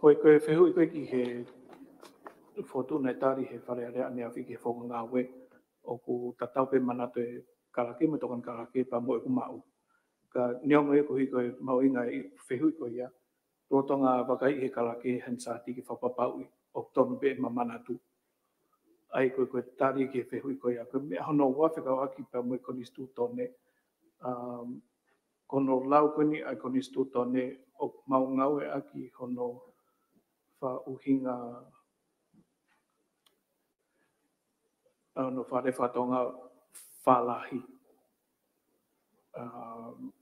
Ko e, ko e fehuʻi ko ē ki he fokotuʻu naʻe tali he Fale Alea ʻaneafi ki he founga ngāue, ʻoku tatau pē manatu e kalake mo e tokoni kalake pea mo ʻeku maʻu. Ka neongo ia koeʻuhi ko e mahuʻinga e fehuʻi ko ia, lolotonga vakai he kalake Hansard ke fakapapauʻi ʻoku tonu pē ʻema manatu. ʻA ia ko e, ko e tali ki he fehuʻi ko ia, ko e meʻa hono ua fekauʻaki pea mo e Konisitūtone, um, ko hono lau ko eni ʻa e Konisitūtone ʻoku mau ngāueʻaki hono fakaʻuhinga ʻa hono fale fakatonga fālahi. Um,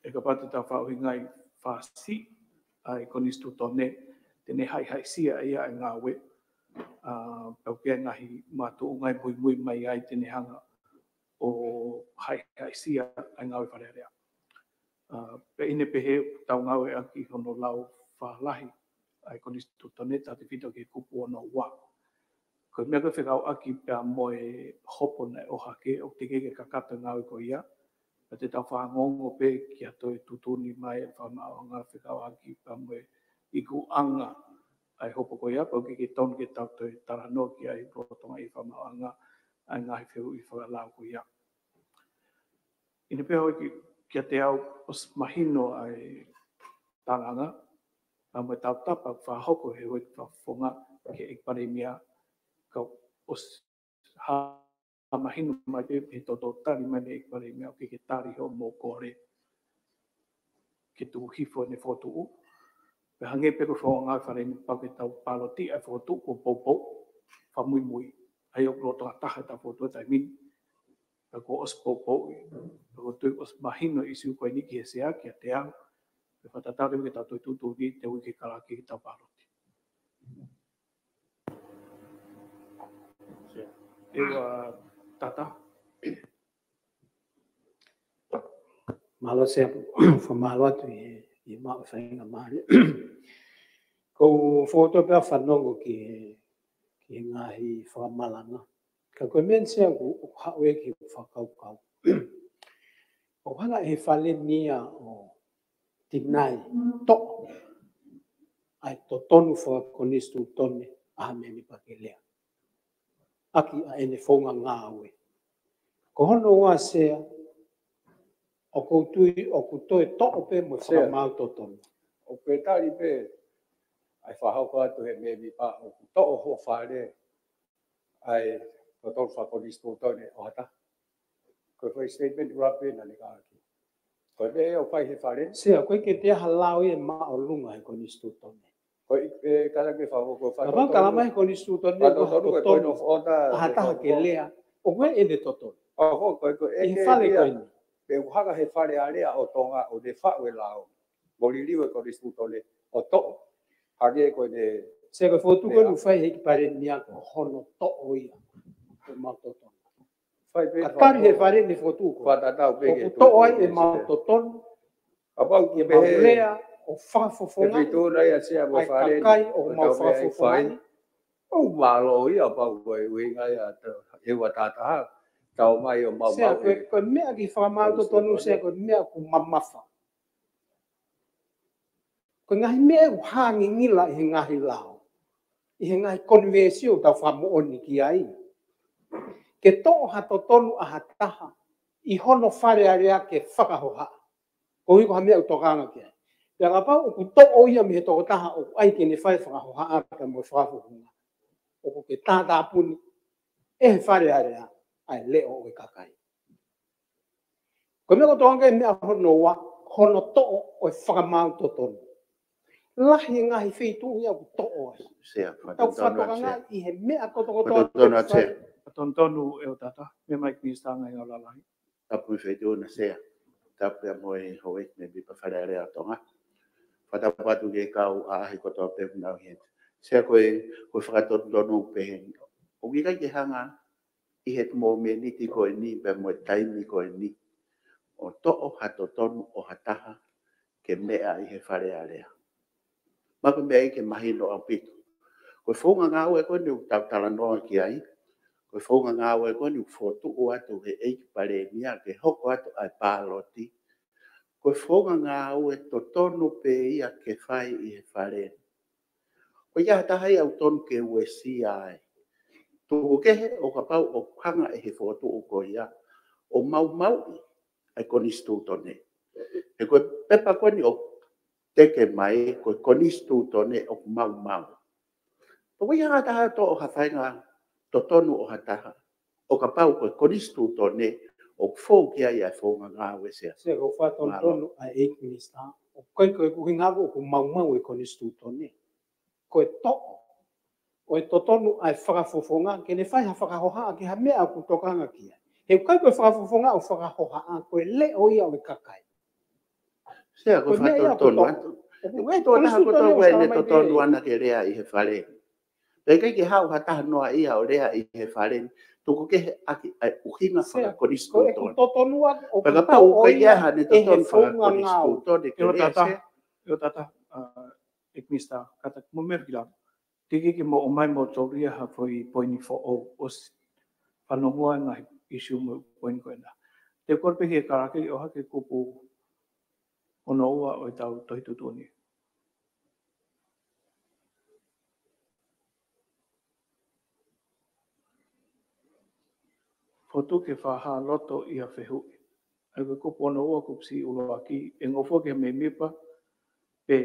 ʻe kapau te tau fakaʻuhingaʻi fāsiʻi ʻa e Konisitūtone, te ne haʻihaʻisia ia e ngāue, uh, pea ʻoku ʻi ai e ngaahi makatuʻunga ʻe muimui mai ai te ne hanga ʻo haʻihaʻisia ʻa e ngāue Fale Alea. Uh, pea ʻi heʻene pehē ʻoku tau ngāueʻaki hono lau fālahi ʻa e Konisitūtone tautefito ki he kupu ono ua. Ko e meʻa ko ē fekauʻaki pea mo e hopo naʻe ʻohake ʻoku teʻeki ke kakato e ngāue ko ia, pea te tau fanongo pē ki ha toe tuʻutuʻuni mai ʻa e Fakamaauʻanga fekauʻaki pea mo e ikuʻanga ʻa e hopo ko ia, pea ʻoku ʻikai ke tonu ke tau toe talanoa ki ai lolotonga e Fakamaauʻanga ʻa e ngaahi fehuʻi fakalao ko ia. ʻI heʻene pehē houʻeiki kiate au ʻosi mahino ʻa e tālanga, pea mo e tautapa fakahoko he houʻeiki fakafofonga ki he ʻEiki Palēmia, ka ʻosi hā mahino mai pē he toutou tali mai mei he ʻEiki Palēmia ʻoku ʻikai ke tali hoʻomou kole ke tuku hifo ʻene fokotuʻu. Pea hangē pē ko e founga ngāue Fale ni pau ke tau pāloti ʻa e fokotuʻu kuo poupou fakamuimui. ʻA ia ʻoku lolotonga taha ʻetau fokotuʻu he taimi ni. Pea kuo ʻosi poupou, pea ʻoku ou tui ʻosi mahino e ʻīsiu ko eni ki he Sea, kiate au. Pea fakatatau leva ke tau toe tuʻutuʻuni te u ʻai ke kalake ke tau pāloti. ʻEua Tata. Mālō Sea, fakamālō atu ʻi he, ʻi he maʻu faingamālie. Ko u fokotuʻu pē ʻa e fanongo ki he, ki he ngaahi fakamalanga. Ka ko e meʻa Sea ʻoku, ʻoku haʻu ē ki he fakakaukau. ʻOku hanga ʻe he Fale ni ia ʻo tinai, toʻo ʻa e totonu fakakonisitūtone ʻa ha mēmipa ke lea ʻaki ʻa ʻene founga ngāue. Ko hono ua Sea, ʻoku ou tui ʻoku toe toʻo pē mo e Sea, fakamaau totonu. ʻOku ke tali pē ʻa e fakahoko atu he mēmipa ʻoku toʻo ho fale ʻa e totonu fakakonisitūtone ʻo ha taha. Ko e foʻi statement ʻuluaki pē naʻa ne kau ki ai. Ko e meʻa ia ʻoku fai he Fale ni. Sea, ʻoku ʻikai ke toe ʻi ai ha lao ia ʻe māʻolunga he konisitūtone. Ko e, ʻe, kala ke fakahoko, ko e fai Kapau totonu. Kala mai he konisitūtone, Fai ko e totonu, ko e totonu point of order, ʻa ha taha ke lea. ʻOku ʻi ai ʻene totonu. ʻA ko, ko, ko e ʻI he ʻeke Fale ia ko eni. Pe ʻoku hanga he Fale Alea ʻo Tonga ʻo ne faʻu e lao mo liliu e konisitūtone ʻo toʻo. Hangē ko ʻene Sea, ko e fokotuʻu ko eni ʻoku fai he ʻEiki Palēmia ko hono toʻo ia. Ko e mau totonu. Fai pē Ka tali he Fale ni fokotuʻu ko ē. Fakatatau pē ʻOku ke toʻo ai tuʻutuʻuni e mau Sea. Totonu. Kapau ʻoku ke pehē lea ʻo fakafofonga. Ke fituna ia Sea mo ʻa e Fale ni. Kakai ʻoku mau fakafofonga. ʻOku mālō ia pau ko e ʻuhinga ia ʻa e ʻEua Tata. Tau mai ʻo mau Sea, mau ko e, ko e meʻa ki he fakamaau totonu Sea, ko e meʻa ʻoku mamafa. Ko e ngaahi meʻa ʻoku hā ngingila ʻi he ngaahi lao, ʻi he ngaahi konivesio ʻoku tau fakamoʻoni ki ai. Ke toʻo ha totonu ʻa ha taha ʻi hono Fale Alea ke fakahohaʻa. Ko ia ko ha meʻa ʻoku tokanga ki ai. Pea kapau ʻoku toʻo ia mei he tokotaha ʻoku ʻai ke ne fai fakahohaʻa pea mo e fakafofonga, ʻoku ke tātāpuni ʻe he Fale Alea ʻa e leʻo ʻo e kakai. Ko e meʻa ko e tokanga ki he meʻa hono ua, hono toʻo ʻo e fakamaau totonu. Lahi e ngaahi feituʻu ia ʻoku toʻo ai. Sea, Tau fakatotonu atu Sea. Fakatokanga ʻi he meʻa kotokotoa Fakatotonu atu Sea. Tonutonu ʻEua Tata, meʻa mai Minisitā Ngaahi Ngāue Lalahi. Tapu mo e feituʻu na Sea. Tapu ia mo e houʻeiki mēmipa Fale Alea ʻo Tonga. Fakatapu atu ki he kau ʻaʻahi kotoa pē ʻoku nau ʻi heni. Sea ko e, ko e fakatonutonu pē heni. ʻOku ʻikai ke hanga ʻi he mōmeniti ko eni, pea mo e taimi ko eni, ʻo toʻo ha totonu ʻo ha taha ke meʻa ʻi he Fale Alea. Ma ko e meʻa ia ke mahino ʻaupito. Ko e founga ngāue ko eni ʻoku tau talanoa ki ai, ko e founga ngāue ko eni ʻoku fokotuʻu atu he ʻEiki Palēmia ke hoko atu ʻa e pāloti. Ko e founga ngāue totonu pē ia ke fai ʻi he Fale ni. ʻoku ʻi ai ha taha ia ʻoku tonu ke uesia ai. Tuku kehe ʻo kapau ʻoku hanga ʻe he fokotuʻu ko ia ʻo maumauʻi ʻa e konisitūtone. He ko e pepa ko eni ʻoku teke mai, ko e konisitūtone ʻoku maumau. Pea ʻoku ʻi ai ha taha ʻoku toʻo ha faʻahinga totonu ʻo ha taha ʻo kapau ko e konisitūtone ʻoku fou ki ai ʻa e founga ngāue, Sea. Sea, ʻoku ou fakatonutonu ʻa e ʻEiki Minisitā, ʻoku ʻikai ko e ʻuhinga ʻoku maumau e konisitūtone. Ko e toʻo ʻo e totonu ʻa e fakafofonga ke ne fai ha fakahohaʻa ki ha meʻa ʻoku tokanga ki ai. He ʻoku ʻikai ko e fakafofonga ʻoku fakahohaʻa, ko e leʻo ia ʻo e kakai. Sea, ʻoku ou fakatonutonu atu. ʻOku ʻi ai e konisitūtone ʻoku ne totonu ʻana ke lea ʻi he Fale ni. Pea ʻikai ke haʻu ha taha noa ia ʻo lea ʻi he Fale ni. Tuku kehe ʻaki ʻa e ʻuhinga fakakonisitūtone. Pea kapau ʻoku ʻikai ke ʻi ai haʻane totonu fakakonisitūtone ke lea, Sea. ʻIo, Tata, ʻa, ʻEiki Minisitā, kātaki mo meʻa ki lalo. Teʻeki ke mou ʻomai mo tauria ha foʻi poini foʻou ʻosi fanongoa e ngaahi ʻīsiu mo e poini ko ena. Te u kole pē ki he kalake ʻo hake kupu hono ua ʻo ʻetau tohi tuʻutuʻuni. Fokotuʻu ke fakahā loto ʻi ha fehuʻi. ʻA ia ko e kupu hono ua, kupu siʻi ʻuluaki, ʻe ngofua ki ha mēmipa pe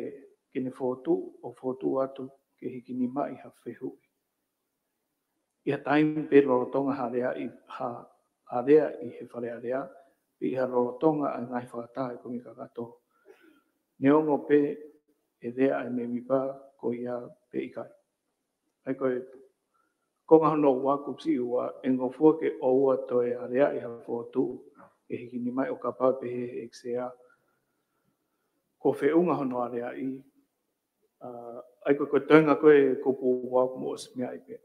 ke ne fokotuʻu ʻo fokotuʻu atu ke hikinimaʻi ha fehuʻi ʻi ha taimi pe lolotonga ha lea ʻi ha, ha lea ʻi he Fale Alea, pe ʻi ha lolotonga ʻa e ngaahi fakataha ʻa e Kōmiti Kakato. Neongo pe ʻe lea ʻa e mēmipa ko ia pe ʻikai. ʻA ia ko e konga hono ua, kupu siʻi ua, ʻe ngofua ke ʻoua toe aleaʻi ha fokotuʻu ke hikinimaʻi, ʻo kapau ʻe pehē ʻe he ʻEiki Sea kuo feʻunga hono aleaʻi, ʻa, ʻa ia ko e, ko e toenga ko ē kupu ua ʻoku mou ʻosi meaʻi pē.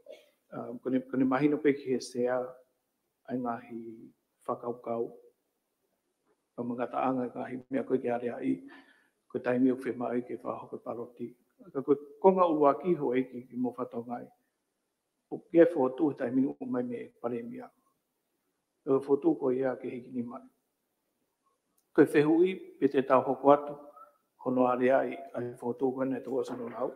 ʻA, ko ʻene, ko ʻene mahino pē ki he Sea ʻa e ngaahi fakakaukau, pea mo e ngataʻanga ʻa e ngaahi meʻa ko ē ke aleaʻi, ko e taimi ʻoku fiemaʻu ai ke fakahoko e pāloti. Ka ko e konga ʻuluaki, Houʻeiki, ke mou fakatokangaʻi, ʻoku ʻi ai e fokotuʻu he taimi ni ʻoku ʻomai mei he Palēmia. Ko e fokotuʻu ko ia ke hikinimaʻi. Ko e fehuʻi pe te tau hoko atu hono aleaʻi ʻa e fokotuʻu ko ena ʻe toko ʻosi hono lau,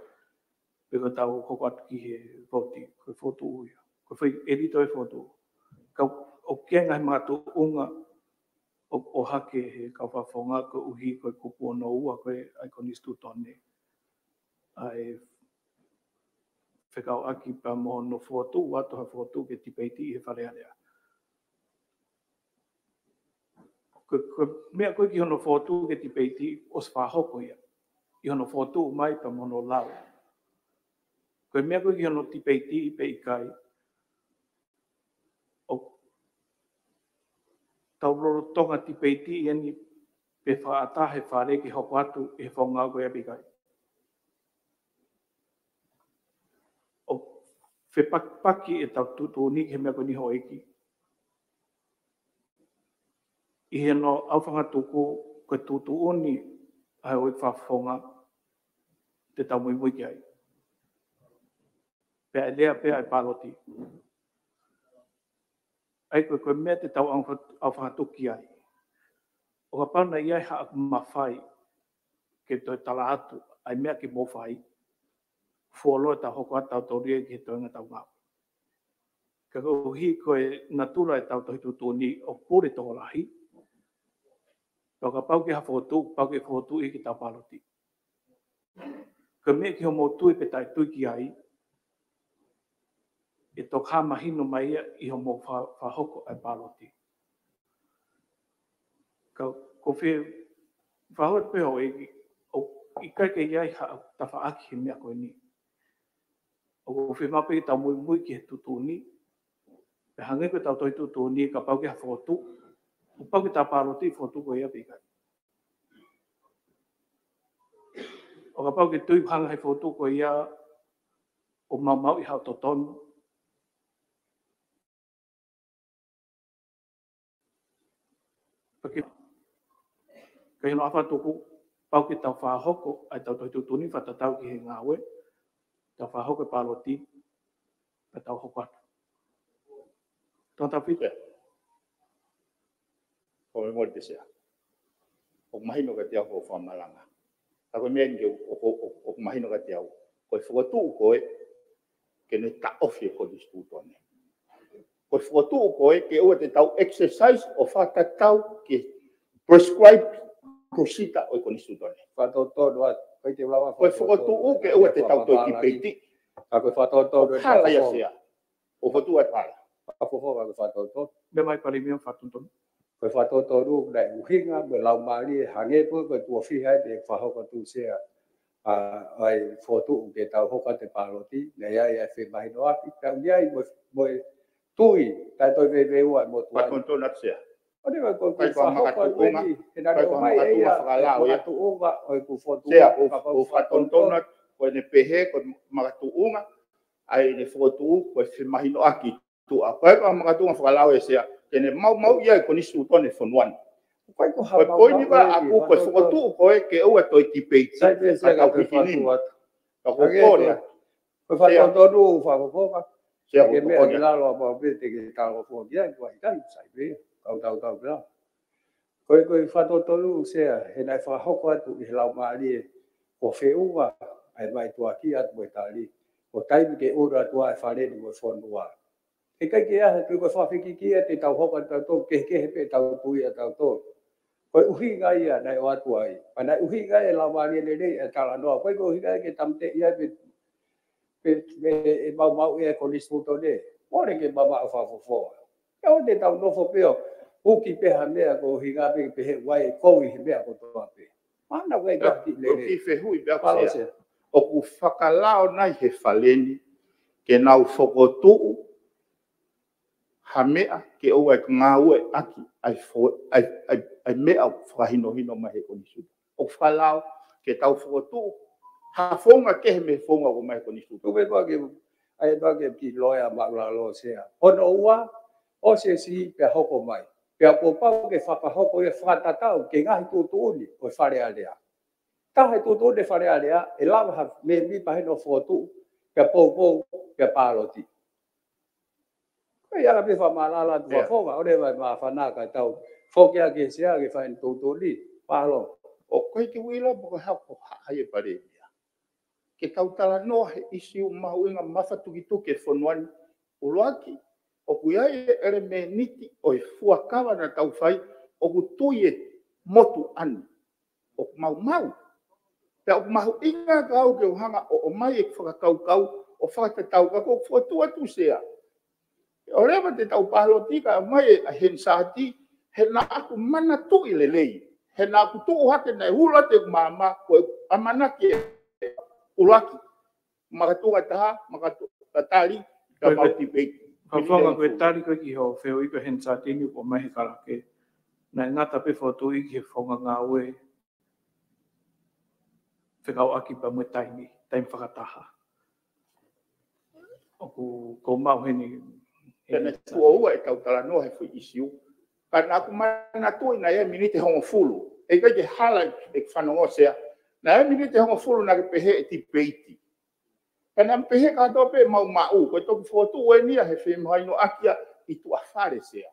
pe ko ʻetau hoko atu ki he vouti, ko e fokotuʻu ia. Ko e foʻi ʻelito e fokotuʻu. Ka ʻoku ʻi ai e ngaahi makatuʻunga ʻoku ʻohake ʻe he kau fakafofonga koeʻuhi ko e kupu hono ua ko ē ʻa e konisitūtone, ʻa e fekauʻaki pea mo hono fokotuʻu atu ha fokotuʻu ke tipeitiʻi ʻi he Fale Alea. Ko, ko e meʻa ko ē ki hono fokotuʻu ke tipeitiʻi, ʻosi fakahoko ia ʻi hono fokotuʻu mai pea mo hono lau. Ko e meʻa ko ē ki hono tipeitiʻi pe ʻikai, ʻoku tau lolotonga tipeitiʻi eni pe fakaʻatā he Fale ke hoko atu ʻi he founga ko ia pe ʻikai. ʻOku fepakipaki ʻetau tuʻutuʻuni ki he meʻa ko eni, Houʻeiki, ʻi hono ʻaufangatuku ko e tuʻutuʻuni ʻa e ʻEiki Fakafofonga te tau muimui ki ai. Pea ʻe lea pē ʻa e pāloti. ʻA ia ko e, ko e meʻa te tau ʻau-, ʻaufangatuku ki ai. ʻO kapau naʻe ʻi ai haʻaku mafai ke toe tala atu ʻa e meʻa ke mou fai, fuoloa ʻetau hoko atu ʻo tautoria ki he toenga ʻetau ngāue. Ka koeʻuhi ko e natula ʻetau tohi tuʻutuʻuni ʻoku pule tokolahi, pea kapau ʻoku ʻi ai ha fokotuʻu, pau ke fokotuʻu ia ke tau pāloti. Ko e meʻa ki hoʻomou tui pe taʻetui ki ai, ʻe toki hā mahino mai ia ʻi hoʻomou fa-, fakahoko ʻa e pāloti. Ka ʻoku ou fie fakahā atu pē, Houʻeiki, ʻoku ʻikai ke ʻi ai haʻaku tafaʻaki he meʻa ko eni. ʻOku ou fiemaʻu pē ke tau muimui ki he tuʻutuʻuni. Pea hangē ko ʻetau tohi tuʻutuʻuni, kapau ʻoku ʻi ai ha fokotuʻu, ʻoku pau ke tau pāloti e fokotuʻu ko ia pe ʻikai. ʻO kapau ʻoku ke tui ʻoku hanga ʻe he fokotuʻu ko ia ʻo maumauʻi haʻo totonu, pea ke, ka ʻi hono ʻaufangatuku, pau ke tau fakahoko ʻa ʻetau tohi tuʻutuʻuni fakatatau ki he ngāue, tau fakahoko e pāloti, pea tau hoko atu. Tō tāpiti. Ko e moli te Sea. ʻOku mahino kiate au hoʻo fakamalanga. Ka ko e meʻa eni ke ʻoku, ʻoku, ʻoku mahino kiate au. ko e fokotuʻu ko ē ke ne taʻofi e konisitūtone. Ko e fokotuʻu ko ē ke ʻoua te tau exercise ʻo fakatatau ki he prescribed procedure ʻo e konisitūtone. Fakatotonu atu, ʻikai te u lava. Ko e fokotuʻu ke ʻoua te tau toe kipeiti. Ka ko e fakatotonu ʻoku hala ia, Sea. ʻOku ou fokotuʻu atu hala. Fakafofonga, ko e fakatotonu. Meʻa mai Palēmia, fakatotonu. Ko e fakatotonu, naʻe ʻuhinga mo e laumālie, hangē pē ko e tuʻo fiha ʻi he fakahoko atu, Sea, ʻa e fokotuʻu ke tau hoko atu e pāloti, naʻe ʻi ai ʻa e femahinoʻaki, pea ʻoku ʻi ai mo, mo e tui, taʻe toe veiveiua e motuʻa ni. Fakatotonu atu, Sea. ʻO ne, ko e, ko e fakahoko atu eni, he naʻe ʻomai ʻe ia e makatuʻunga ʻo ʻeku fokotuʻu. Sea, ʻoku ou fakatotonu atu, ko ʻene pehē ko e makatuʻunga ʻa ʻene fokotuʻu, ko e femahinoʻaki tuʻa. Ko e makatuʻunga fakalau ē, Sea, ke ne maumauʻi ʻa e konisitūtone e fonua ni. Ko e poini ʻaʻaku ko e fokotuʻu ko ē ke ʻoua toe kipeiti. Sai pē, Sea, ka tau hiki nima. Ka ko e kole atu. Ko e fakatotonu, fakafofonga. Sea, ke meʻa ki lalo ʻa mau pē te ke tala foki ai, ko e ʻikai, sai pē, kau tau tau pē la. Ko e, ko e fakatotonu, Sea, he naʻe fakahoko atu ʻi he laumālie ʻo feʻunga ʻa e mai tuʻa ki atu mo e tali. ʻO taimi ke ʻoatu ʻa e fale ni mo e fonua. ʻIkai ke ʻaha, ko e fakafekiki ia te tau hoko atu tautolu, kehekehe pē tau tui ʻa tautolu. Ko e ʻuhinga ia naʻe ʻoatu ai. Pea naʻe ʻuhinga e laumālie lelei e talanoa. ʻIkai ko e ʻuhinga ia ke tāmateʻi ai pē, pē, pē ʻe maumauʻi e konisitūtone. Mole ke mamaʻo, fakafofonga. ʻE ʻoua te tau nofo pē ʻo uki pē ha meʻa ko e ʻuhinga pē ke pehē ʻoku ʻi ai e kovi he meʻa kotoa pē. Mana ʻoku ʻikai ke ʻi ai ha kiʻi lelei. Ko e kiʻi fehuʻi pē ʻaku, Sea. ʻOku fakalao nai he fale ni ke nau fokotuʻu ha meʻa ke ʻoua ʻe ngāueʻaki ʻa e fo-, ʻa e, ʻa e, ʻa e meʻa ʻoku fakahinohino mai he konisitūtone? ʻOku fakalao ke tau fokotuʻu ha founga kehe mei he founga ʻoku ʻomai he konisitūtone? Tuku pē ke, ʻai pē ke kiʻi loea māʻulalo, Sea. Hono ua, ʻosi ʻe siʻi pea hoko mai. Pea kuo pau ke fakahoko ia fakatatau ki he ngaahi tuʻutuʻuni ʻo e Fale Alea. Taha e tuʻutuʻuni e Fale Alea, ʻe lava ha mēmipa heni ʻo fokotuʻu, pea poupou, pea pāloti. Ko ia ka pē fakamālala atu, Sea, fakafofonga, ʻo leva e māfana ka tau foki ʻaki e Sea ke fai e tuʻutuʻuni, pālo. ʻOku ʻikai ke u ʻilo pe ko e hā, ko e hā ʻa e Palēmia. Ke tau talanoa he ʻīsiu mahuʻinga mafatukituki e fonua ni, ʻuluaki, ʻoku ʻi ai e ʻelemēniti ʻo e fuakava naʻa tau fai, ʻoku tui e motuʻa ni ʻoku maumau. Pea ʻoku mahuʻinga ka au ke u hanga ʻo ʻomai e fakakaukau ʻo fakatatau, ka ko e fokotuʻu atu, Sea, ʻo leva te tau pāloti ka mai e Hansard, he naʻa ku manatuʻi lelei. He naʻa ku tuʻu hake naʻe hula te ku māmā, ko e ʻamanaki ʻe ʻuluaki makatuʻunga ʻe taha, makatuʻunga tali, ka mau tipeiti. Fakafofonga, ko e tali ko ē ki hoʻo fehuʻi ko e Hansard ni ʻoku ʻomai he kalake. Naʻe ngata pē fokotuʻu ia ki he founga ngāue fekauʻaki pea mo e taimi, taimi fakataha. ʻOku, ʻoku ou maʻu heni. Pea naʻe tuʻo ua ʻetau talanoa he foʻi ʻīsiu. Ka naʻa ku manatuʻi naʻe ʻi ai e miniti ʻe hongofulu. ʻE ʻikai ke hala e fanongo, Sea. Naʻe ʻi ai e miniti ʻe hongofulu naʻa ke pehē ʻe tipeiti. Ka naʻa mo pehē kātoa pē maumau, ko e toki fokotuʻu eni ia he femahinoʻaki ia ʻi tuʻa fale, Sea.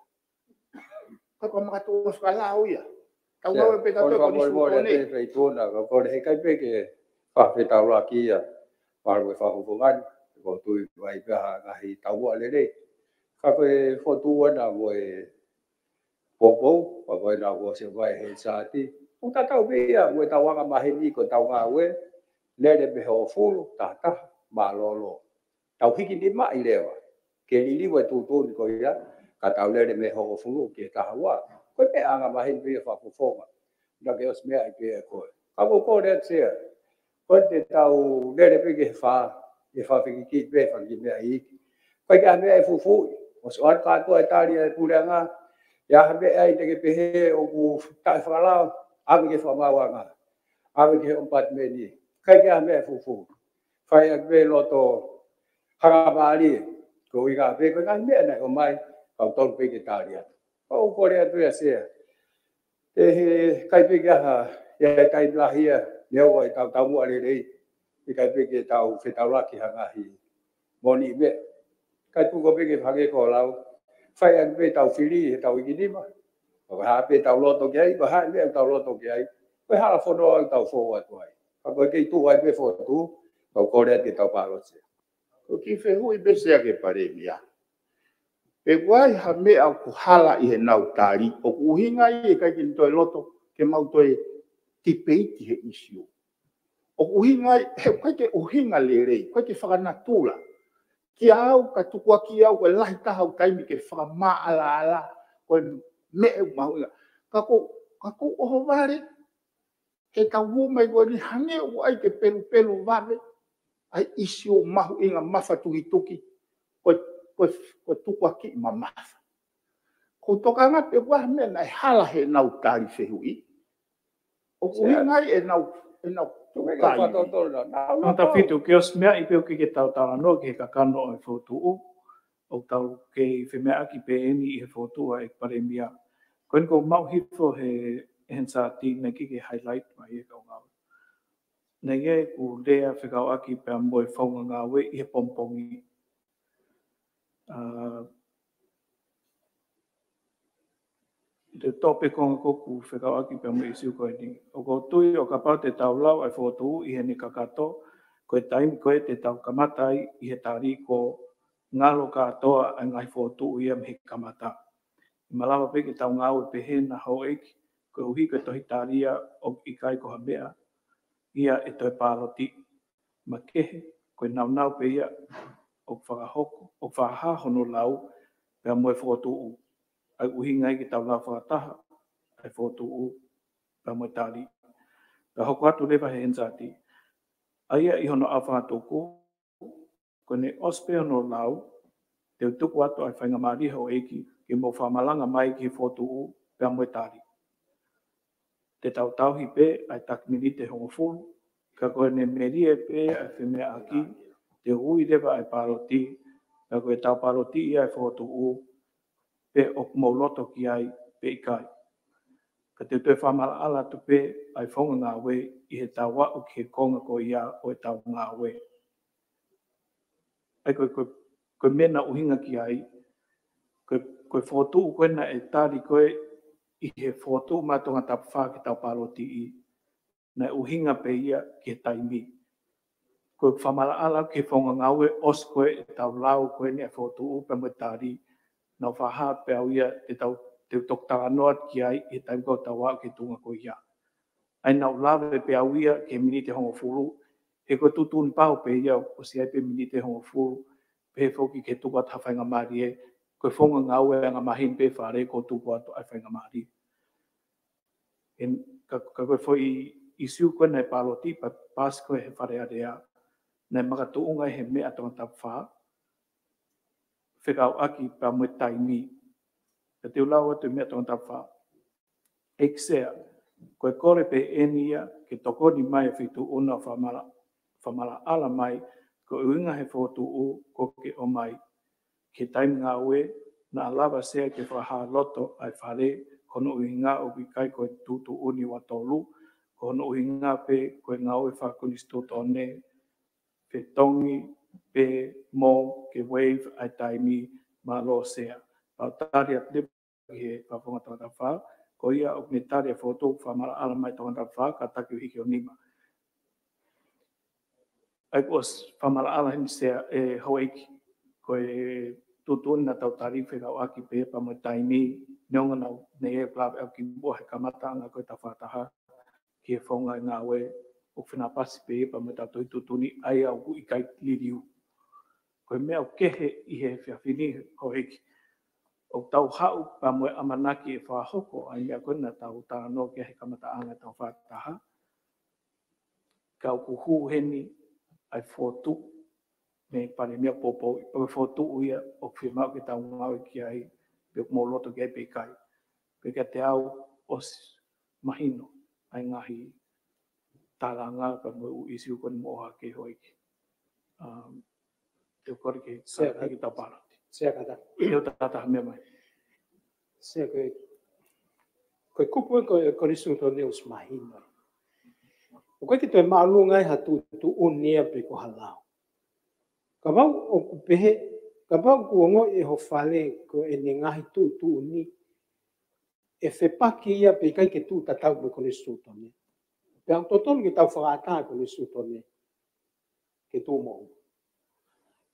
Ka ko e makatuʻunga fakalao ia. Tau ngāue pē tautolu e konisitūtone. Pea ʻikai pē ke fakafetaulaki ia. Mālō e fakafofonga ni, ʻoku ou tui ʻoku ʻi ai pē ha ngaahi taumuʻa lelei. Ka ko e fokotuʻu ena mo e poupou, pea ko ena ʻoku ʻosi ʻomai ʻe Hansard. ʻOku tatau pē ia mo ʻetau angamaheni ko ʻetau ngāue, lele mei he hongofulu, taha taha, mālōlō. Tau hiki nimaʻi leva ke liliu e tuʻutuʻuni ko ia, ka tau lele mei he hongofulu ki he taha ua. Ko e meʻa angamaheni pē ia, fakafofonga. Naʻa ke ʻosi meaʻi pē ʻe koe. Ka ʻoku ou kole atu, Sea, ko ʻete tau lele pē ki he fā, ʻe fakafekiki pē, fakakiʻi meʻa iiki. ʻIkai ke ʻi ai ha meʻa ʻe fufuuʻi. ʻOsi ʻoatu kātoa e tali ʻa e puleʻanga. ʻI ai ha meʻa ai te ke pehē ʻoku taʻefakalao, ʻave ki he fakamaauʻanga, ʻave ki he ʻomipatimeni. ʻIkai ke ʻi ai ha meʻa ʻe fufuuʻi. Fai ʻaki pē loto hangamālie, ko e ʻuhinga pē ko e ngaahi meʻa naʻe ʻomai, kau tonu pē ke tali atu. ʻOku ou kole atu ia, Sea. ʻE he ʻikai pē ke ʻi ai ha, ʻi ai ha taimi lahi ia, neongo ʻetau taumuʻa lelei, ʻikai pē ke tau fetaulaki ha ngaahi moʻoni meʻa. ʻIkai, tuku pē ke hangē ko e lau, fai ʻaki pē ʻetau fili, heʻetau hiki nima. Ko e hā pē ʻetau loto ki ai, ko e hā e meʻa ʻoku tau loto ki ai, ko e hala fononga ʻoku tau fou atu ai. Ka ko e kei tuʻu ai pē fokotuʻu, Kau kole atu ke tau pāloti. Ko e kiʻi fehuʻi pē Sea ki he Palēmia. Pe ʻoku ʻi ai ha meʻa ʻoku hala ʻi heʻenau tali, ʻoku ʻuhinga ia ʻikai ke ne toe loto ke mau toe tipeiti he ʻīsiu. ʻOku ʻuhinga ia, he ʻoku ʻikai ke ʻuhinga lelei, ʻikai ke fakanatula. Kiate au, ka tukuakiʻi au, ko e lahi taha ʻeku taimi ke fakamaʻalaʻala, ko e meʻa ʻoku mahuʻinga. Ka ko, ka ko hoʻo vale, he tau ō mai ko eni hangē ʻoku ʻai ke pelupelu vave ʻa e ʻīsiu mahuʻinga mafatukituki, ko e, ko e, ko e tukuakiʻi mamafa. Ko e tokanga pe ʻoku ʻi ai ha meʻa naʻe hala heʻenau tali fehuʻi. ʻOku ʻuhinga ia ʻenau, ʻenau tukai. Tangata fitu, ke ʻosi meaʻi pē ʻoku ʻikai ke tau talanoa ki he kakano ʻo e fokotuʻu, ʻoku tau kei femeaʻaki pē eni ʻi he fokotuʻu ʻa e Palēmia. Ko eni ʻoku ou maʻu hifo he, he Hansard naʻe ʻikai ke highlight mai ʻe he kau ngāue. Naʻe ʻi ai ʻeku lea fekauʻaki pea mo e founga ngāue ʻi he pongipongi. ʻA, te u toʻo pē konga ko ʻeku fekauʻaki pea mo e ʻīsiu ko eni. ʻOku ou tui ʻo kapau te tau lau ʻa e fokotuʻu ʻi heʻene kakato, ko e taimi ko ē te tau kamata ai ʻi he tali kuo ngalo kātoa ʻa e ngaahi fokotuʻu ia mei he kamata. ʻE malava pē ke tau ngāue pehē, Houʻeiki, koeʻuhi ko e tohi tali ia ʻoku ʻikai ko ha meʻa ia ʻe toe pāloti. Makehe, ko e naunau pē ia ʻoku fakahoko, ʻoku fakahā hono lau pea mo e fokotuʻu. ʻA ia ʻoku ʻuhinga ia ke tau lau fakataha ʻa e fokotuʻu pea mo e tali. Pea hoko atu leva he Hansard. ʻA ia ʻi hono ʻalu fakatuku, ko ʻene ʻosi pē hono lau, te u tuku atu ʻa e faingamālie, Houʻeiki, ke mou fakamalanga mai ki he fokotuʻu pea mo e tali. Te tau tauhi pē ʻa e taki miniti ʻe hongofulu, ka ko ʻene melie pē ʻa e femeaʻaki, te u ui leva ʻa e pāloti, ka ko ʻetau pāloti ia ʻa e fokotuʻu, pe ʻoku mou loto ki ai pe ʻikai. Ka te u toe fakamaʻalaʻala atu pē ʻa e founga ngāue ʻi heʻetau aʻu ki he konga ko ia ʻo ʻetau ngāue. ʻA ia ko e, ko e, ko e meʻa naʻe ʻuhinga ki ai, ko e, ko e fokotuʻu ko ē naʻe tali ko ē ʻi he fokotuʻu mei Tongatapu fā ke tau pālotiʻi, naʻe ʻuhinga pē ia ki he taimi. Ko e fakamaʻalaʻala ki he founga ngāue ʻosi ko ē ʻetau lau ko eni ʻa e fokotuʻu pea mo e tali, naʻe fakahā pē ʻe au ia te tau, te u toki talanoa ki ai ʻi he taimi ko ē ʻoku tau aʻu ki he tuʻunga ko ia. ʻA ia naʻa ku lave pē au ia ki he miniti ʻe hongofulu, he ko e tuʻutuʻuni pau pē ia ʻosi ʻi ai pē miniti ʻe hongofulu, pehē foki ke tuku atu ha faingamālie, ko e founga ngāue angamaheni pē Fale ko e tuku atu ʻa e faingamālie. ʻE, ka, ka ko e foʻi ʻīsiu ko ē naʻe pāloti pea paasi ko ē he Fale Alea, naʻe makatuʻunga he meʻa Tongatapu fā, fekauʻaki pea mo e taimi. Ka te u lau atu e meʻa Tongatapu fā. ʻEiki Sea, ko e kole pē eni ia ke tokoni mai e Feituʻu na ʻo fakamala-, fakamaʻalaʻala mai ko e ʻuhinga he fokotuʻu kuo ke ʻomai. Ki he taimi ngāue, naʻa lava Sea ke fakahā loto ʻa e Fale, ko hono ʻuhinga ʻoku ʻikai ko e tuʻutuʻuni ua tolu, ko hono ʻuhinga pē ko e ngāue fakakonisitūtone, fetongi pē mo ke waive ʻa e taimi. Mālō Sea. Pea u tali atu leva ki he fakafofonga Tongatapu fā, ko ia ʻoku ne tali ʻa e fokotuʻu fakamaʻalaʻala mai Tongatapu fā, kātaki ʻo hiki ʻo nima. ʻA ia kuo ʻosi fakamaʻalaʻala heni Sea, ʻe Houʻeiki, ko e tuʻutuʻuni naʻa tau tali fekauʻaki pē pea mo e taimi, neongo naʻa ne ʻi ai ʻeku lave ʻaʻaku kimuʻa he kamataʻanga ko ē ʻetau fakataha ki he founga ngāue, ʻoku fenāpasi pē pea mo ʻetau tohi tuʻutuʻuni ʻa ia ʻoku ʻikai liliu. Ko e meʻa ʻoku kehe ʻi he efiafi ni, Houʻeiki, ʻoku tau haʻu pea mo e ʻamanaki ʻe fakahoko ʻa e meʻa ko ē naʻa tau talanoa ki ai he kamataʻanga ʻetau fakataha. Ka ʻoku hū heni ʻa e fokotuʻu mei he Palēmia poupou, ʻa e fokotuʻu ia ʻoku fiemaʻu ke tau ngāue ki ai, pe ʻoku mou loto ki ai pe ʻikai. Pea kiate au ʻosi mahino ʻa e ngaahi tālanga pea mo e ʻū ʻīsiu ko eni mo ʻohake, Houʻeiki. Um, te u kole ke Sea, kātaki ke tau pāloti. Sea, kātaki. Te u tātā ha meʻa mai. Sea, ko e, ko e kupu ē ko e konisitūtone ʻosi mahino. ʻOku ʻikai ke toe māʻolunga ai ha tuʻutuʻuni ia pe ko ha lao. Kapau ʻoku pehē, kapau ʻoku ongoʻi ʻe ho Fale ko ʻene ngaahi tuʻutuʻuni ʻe fepaki ia pe ʻikai ke tuʻu tatau mo e konisitūtone. Pea ʻoku totonu ke tau fakaʻatā e konisitūtone. ke tuʻu moʻunga.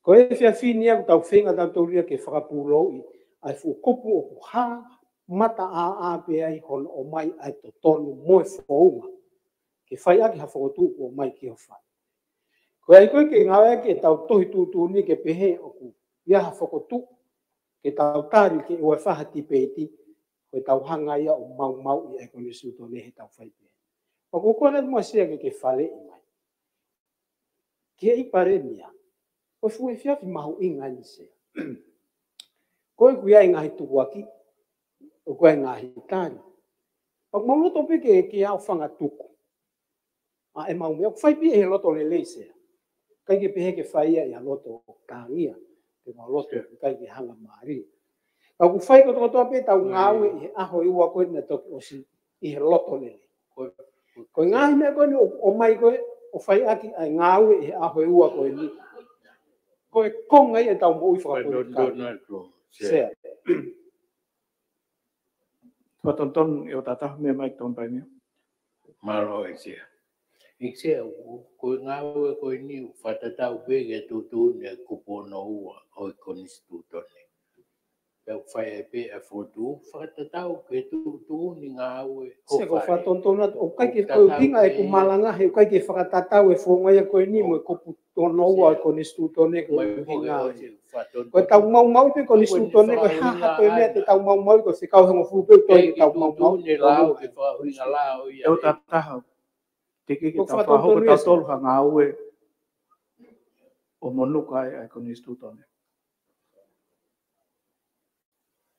Ko e efiafi ni ʻoku tau feinga tautolu ia ke fakapūlouʻi ʻa e fuʻu kupu ʻoku hā mata ʻāʻā pē ai hono ʻomai ʻa e totonu mo e founga ke fai ʻaki ha fokotuʻu kuo ʻomai ke fai. Ko e ʻai ko ē ke ngāueʻaki ʻetau tohi tuʻutuʻuni ke pehē ʻoku ʻi ai ha fokotuʻu ke tau tali ke ʻoua ʻe fai ha tipeiti, ko ʻetau hanga ia ʻo maumauʻi ʻa e konisitūtone heʻetau fai pehē. Pea ko e kole atu muʻa Sea ke ke faleʻi mai ki he ʻEiki Palēmia, ko e fuʻu efiafi mahuʻinga eni Sea. Ko ʻeku ʻi ai e ngaahi tukuakiʻi, ʻoku ʻi ai e ngaahi tali. Pea ʻoku mau loto pē ke, ke ʻaofangatuku ʻa ʻemau meʻa, ʻoku fai pē ia ʻi he loto lelei Sea. ʻIkai ke pehē ke fai ia ʻi ha loto kāngia, pe ko ha loto ʻikai ke hanga mālie. Ka ʻoku fai kotokotoa pē ʻetau ngāue ʻi he ʻaho ʻe ua ko eni naʻe toki ʻosi ʻi he loto lelei. Ko e, ko e ngaahi meʻa ko eni ʻo, ʻomai ko ē ʻo fai ʻaki ʻa e ngāue ʻi he ʻaho ʻe ua ko eni, ko e konga ia ʻetau moʻui fakapolitikale. Sea. Fakatonutonu ʻe ʻOtataha, meʻa mai Tongatapu Paʻia. Mālō ʻEiki Sea. ʻEiki Sea, ko e ngāue ko eni ʻoku fakatatau pē ki he tuʻutuʻuni ʻa e kupu hono ua ʻo e konisitūtone. Pea ʻoku fai ai pē ʻa e fokotuʻu, fakatatau ki he tuʻutuʻuni ngāue ʻoku fai. Sea, ko e fakatonutonu atu, ʻoku ʻikai ke, ko e ʻuhinga ʻeku malanga he ʻoku ʻikai ke fakatatau e founga ia ko eni mo e kupu hono ua ʻo e konisitūtone, ko e ʻuhinga ia. Ko ʻetau maumauʻi pē konisitūtone, ko e hā ha toe meʻa te tau maumauʻi, ko e fekau hongofulu pē ʻoku toe ke tau maumauʻi. ʻE ʻOtataha, teʻeki ke tau fakahoko tautolu ha ngāue ʻo monuka ai ʻa e konisitūtone.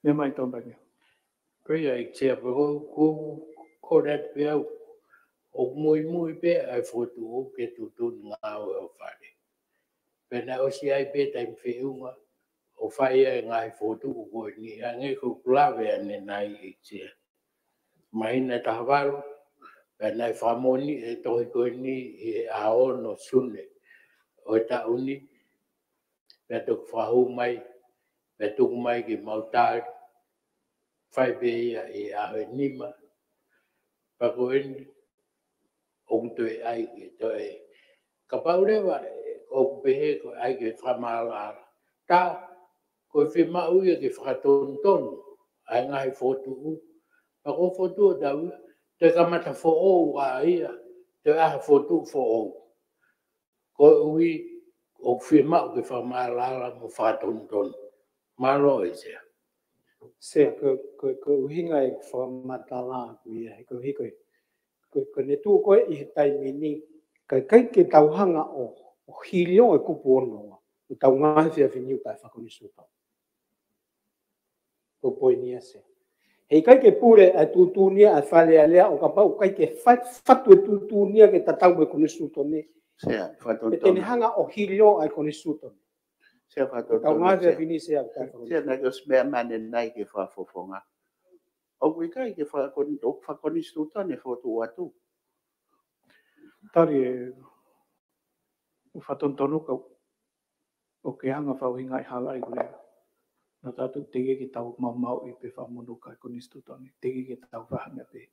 Meʻa mai Tongatapu Paʻia. Ko ia ʻEiki Sea, pea ko, ko, ko that pē au, ʻoku muimui pē ʻa e fokotuʻu ki he tuʻutuʻuni ngāue ʻoku fai. Pea naʻe ʻosi ʻi ai pē taimi feʻunga ʻo fai ai e ngaahi fokotuʻu ko eni, hangē ko ʻeku lave ʻanenai ʻEiki Sea. Māhina ʻe taha valu, pea naʻe fakamoʻoni e tohi ko eni ʻi he ʻaho ono Sune ʻo e taʻu ni, pea toki fakahū mai, pea tuku mai ke mau tali, fai pē ia ʻi he ʻaho ʻe nima, pea ko eni, ʻoku toe ʻai ke toe. Kapau leva, ʻoku pehē ko e ʻai ke fakamaʻalaʻala. Tā, ko e fiemaʻu ia ke fakatonutonu ʻa e ngaahi fokotuʻu. Pea ko e fokotuʻu ʻoku tau, toe kamata foʻou ʻa ia, toe ʻai ha fokotuʻu foʻou. Koeʻuhi, ʻoku fiemaʻu ke fakamaʻalaʻala mo fakatonutonu. Mālō ʻEiki Sea. Sea, ko, ko, ko e ʻuhinga e fakamatala ʻaku ia, he ko e hiko e, ko, ko e ne tuʻu ko ē ʻi he taimi ni, ka ʻikai ke tau hanga ʻo, ʻo hilio e kupu hono ua, ʻo tau ngaahi efiafi ni ʻoku ʻikai fakakonisitūtone. Ko e poini ia Sea. He ʻikai ke pule ʻa e tuʻutuʻuni ʻa e Fale Alea ʻo kapau ʻoku ʻikai ke fa-, fatu e tuʻutuʻuni ia ke tatau mo e konisitūtone. Sea, fakatonutonu. Pea te ne hanga ʻo hilio ʻa e konisitūtone. Sea, fakatonutonu. Tau ngaahi efiafi ni Sea, ʻikai fakatonutonu. Sea, naʻa ke ʻosi meʻa mai ʻanenai ki he fakafofonga. ʻOku ʻikai ke fakakon-, ʻoku fakakonisitūtone fokotuʻu atu. Tali ē, ʻoku fakatonutonu ka ʻoku ke hanga fakaʻuhingaʻi halaʻi ko e lea. Naʻa tau teʻeki ke tau maumauʻi pe fakamonuka e konisitūtone, teʻeki ke tau fai ha meʻa pehē.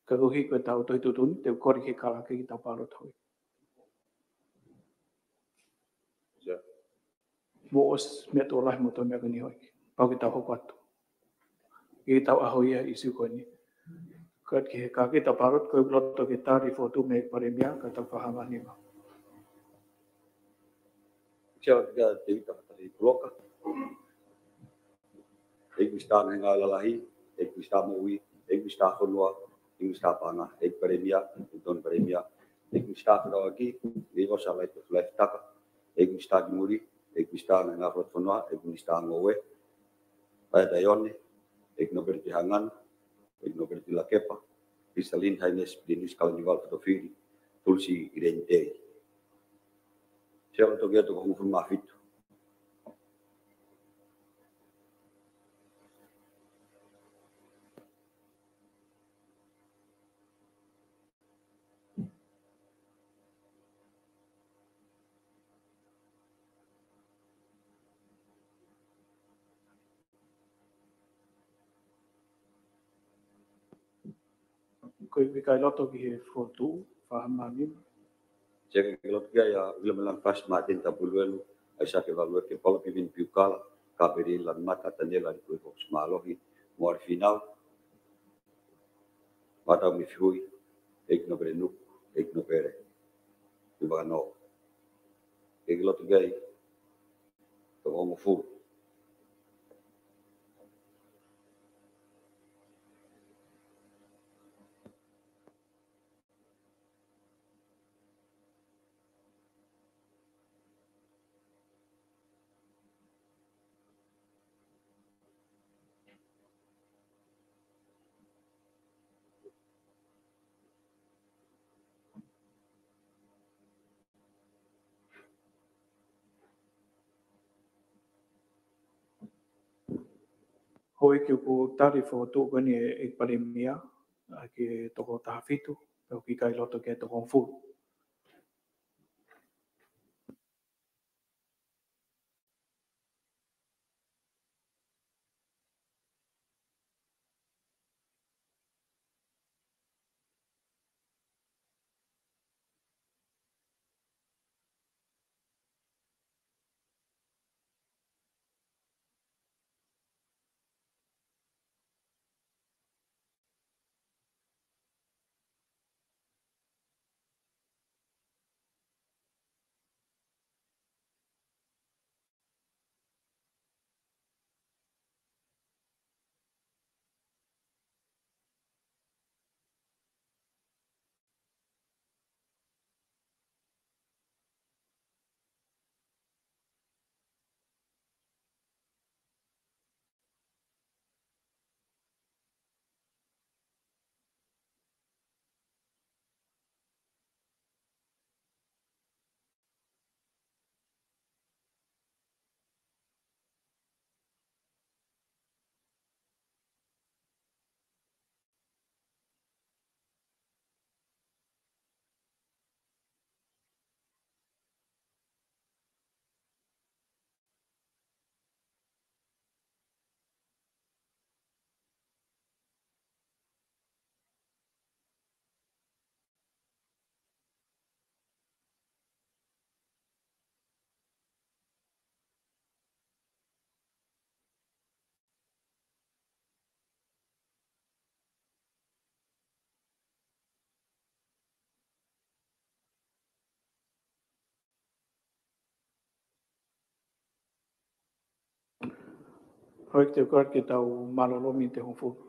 Ka koeʻuhi ko ʻetau tohi tuʻutuʻuni, te u kole ke kalake ke tau palota hoi. Sea. Mou ʻosi meʻa tokolahi mo e toe meʻa ko eni hoi. Pau ke tau hoko atu. ʻI heʻetau ʻaho ia ʻi he ʻīsiu ko eni. Ka ke, ka ke tau palota, ko e loto ke tali fokotuʻu mei he Palēmia, ka tau fakahā mai nima. Sea, kia Tēvita Tali Puloka. ʻEiki Minisitā Ngaahi Ngāue Lalahi, ʻEiki Minisitā Moʻui, ʻEiki Minisitā Fonua, ʻEiki Minisitā Paʻanga, ʻEiki Palēmia, ʻEiki Tokoni Palēmia, ʻEiki Minisitā Fekauʻaki, ʻEiki Osa Laito Laifitaka, ʻEiki Minisitā Kimui, ʻEiki Minisitā Ngaahi Ngāue Fakatonga, ʻEiki Minisitā Ngoue, Paea Taione, ʻEiki Nōpele Tuʻihaʻanganu, ʻEiki Nōpele Tuʻilakepa, Kristalina Hainesi Piliniusi Kalaniuvalu Fotofili, Tulisi ʻIleni Tei. Sea, ʻoku toki ʻi ai e toko hongofulu mā fitu. Ko e ʻikai loto ki he fokotuʻu, fakahā mai nima. Teke ke lotu ki ai ʻa Uilamela Pasi, Māteni Tapuluelu, ʻAisake Valueke, Paula Pivini Piukala, Kapeli Lanumata, Taniela Likuifox Mālohi, Moali Finau, Mātau Mifihui, ʻEiki Nōpele Nuku, ʻEiki Nōpele Tuvakanoa. Teke ke lotu ki ai, toko hongofulu. Houʻeiki, ʻoku tali fokotuʻu ko eni ʻe he Palēmia ʻa e toko taha fitu, pea ʻoku ʻikai loto ki he toko hongofulu. Houʻeiki, te u kole ke tau mālōlō miniti ʻe hongofulu.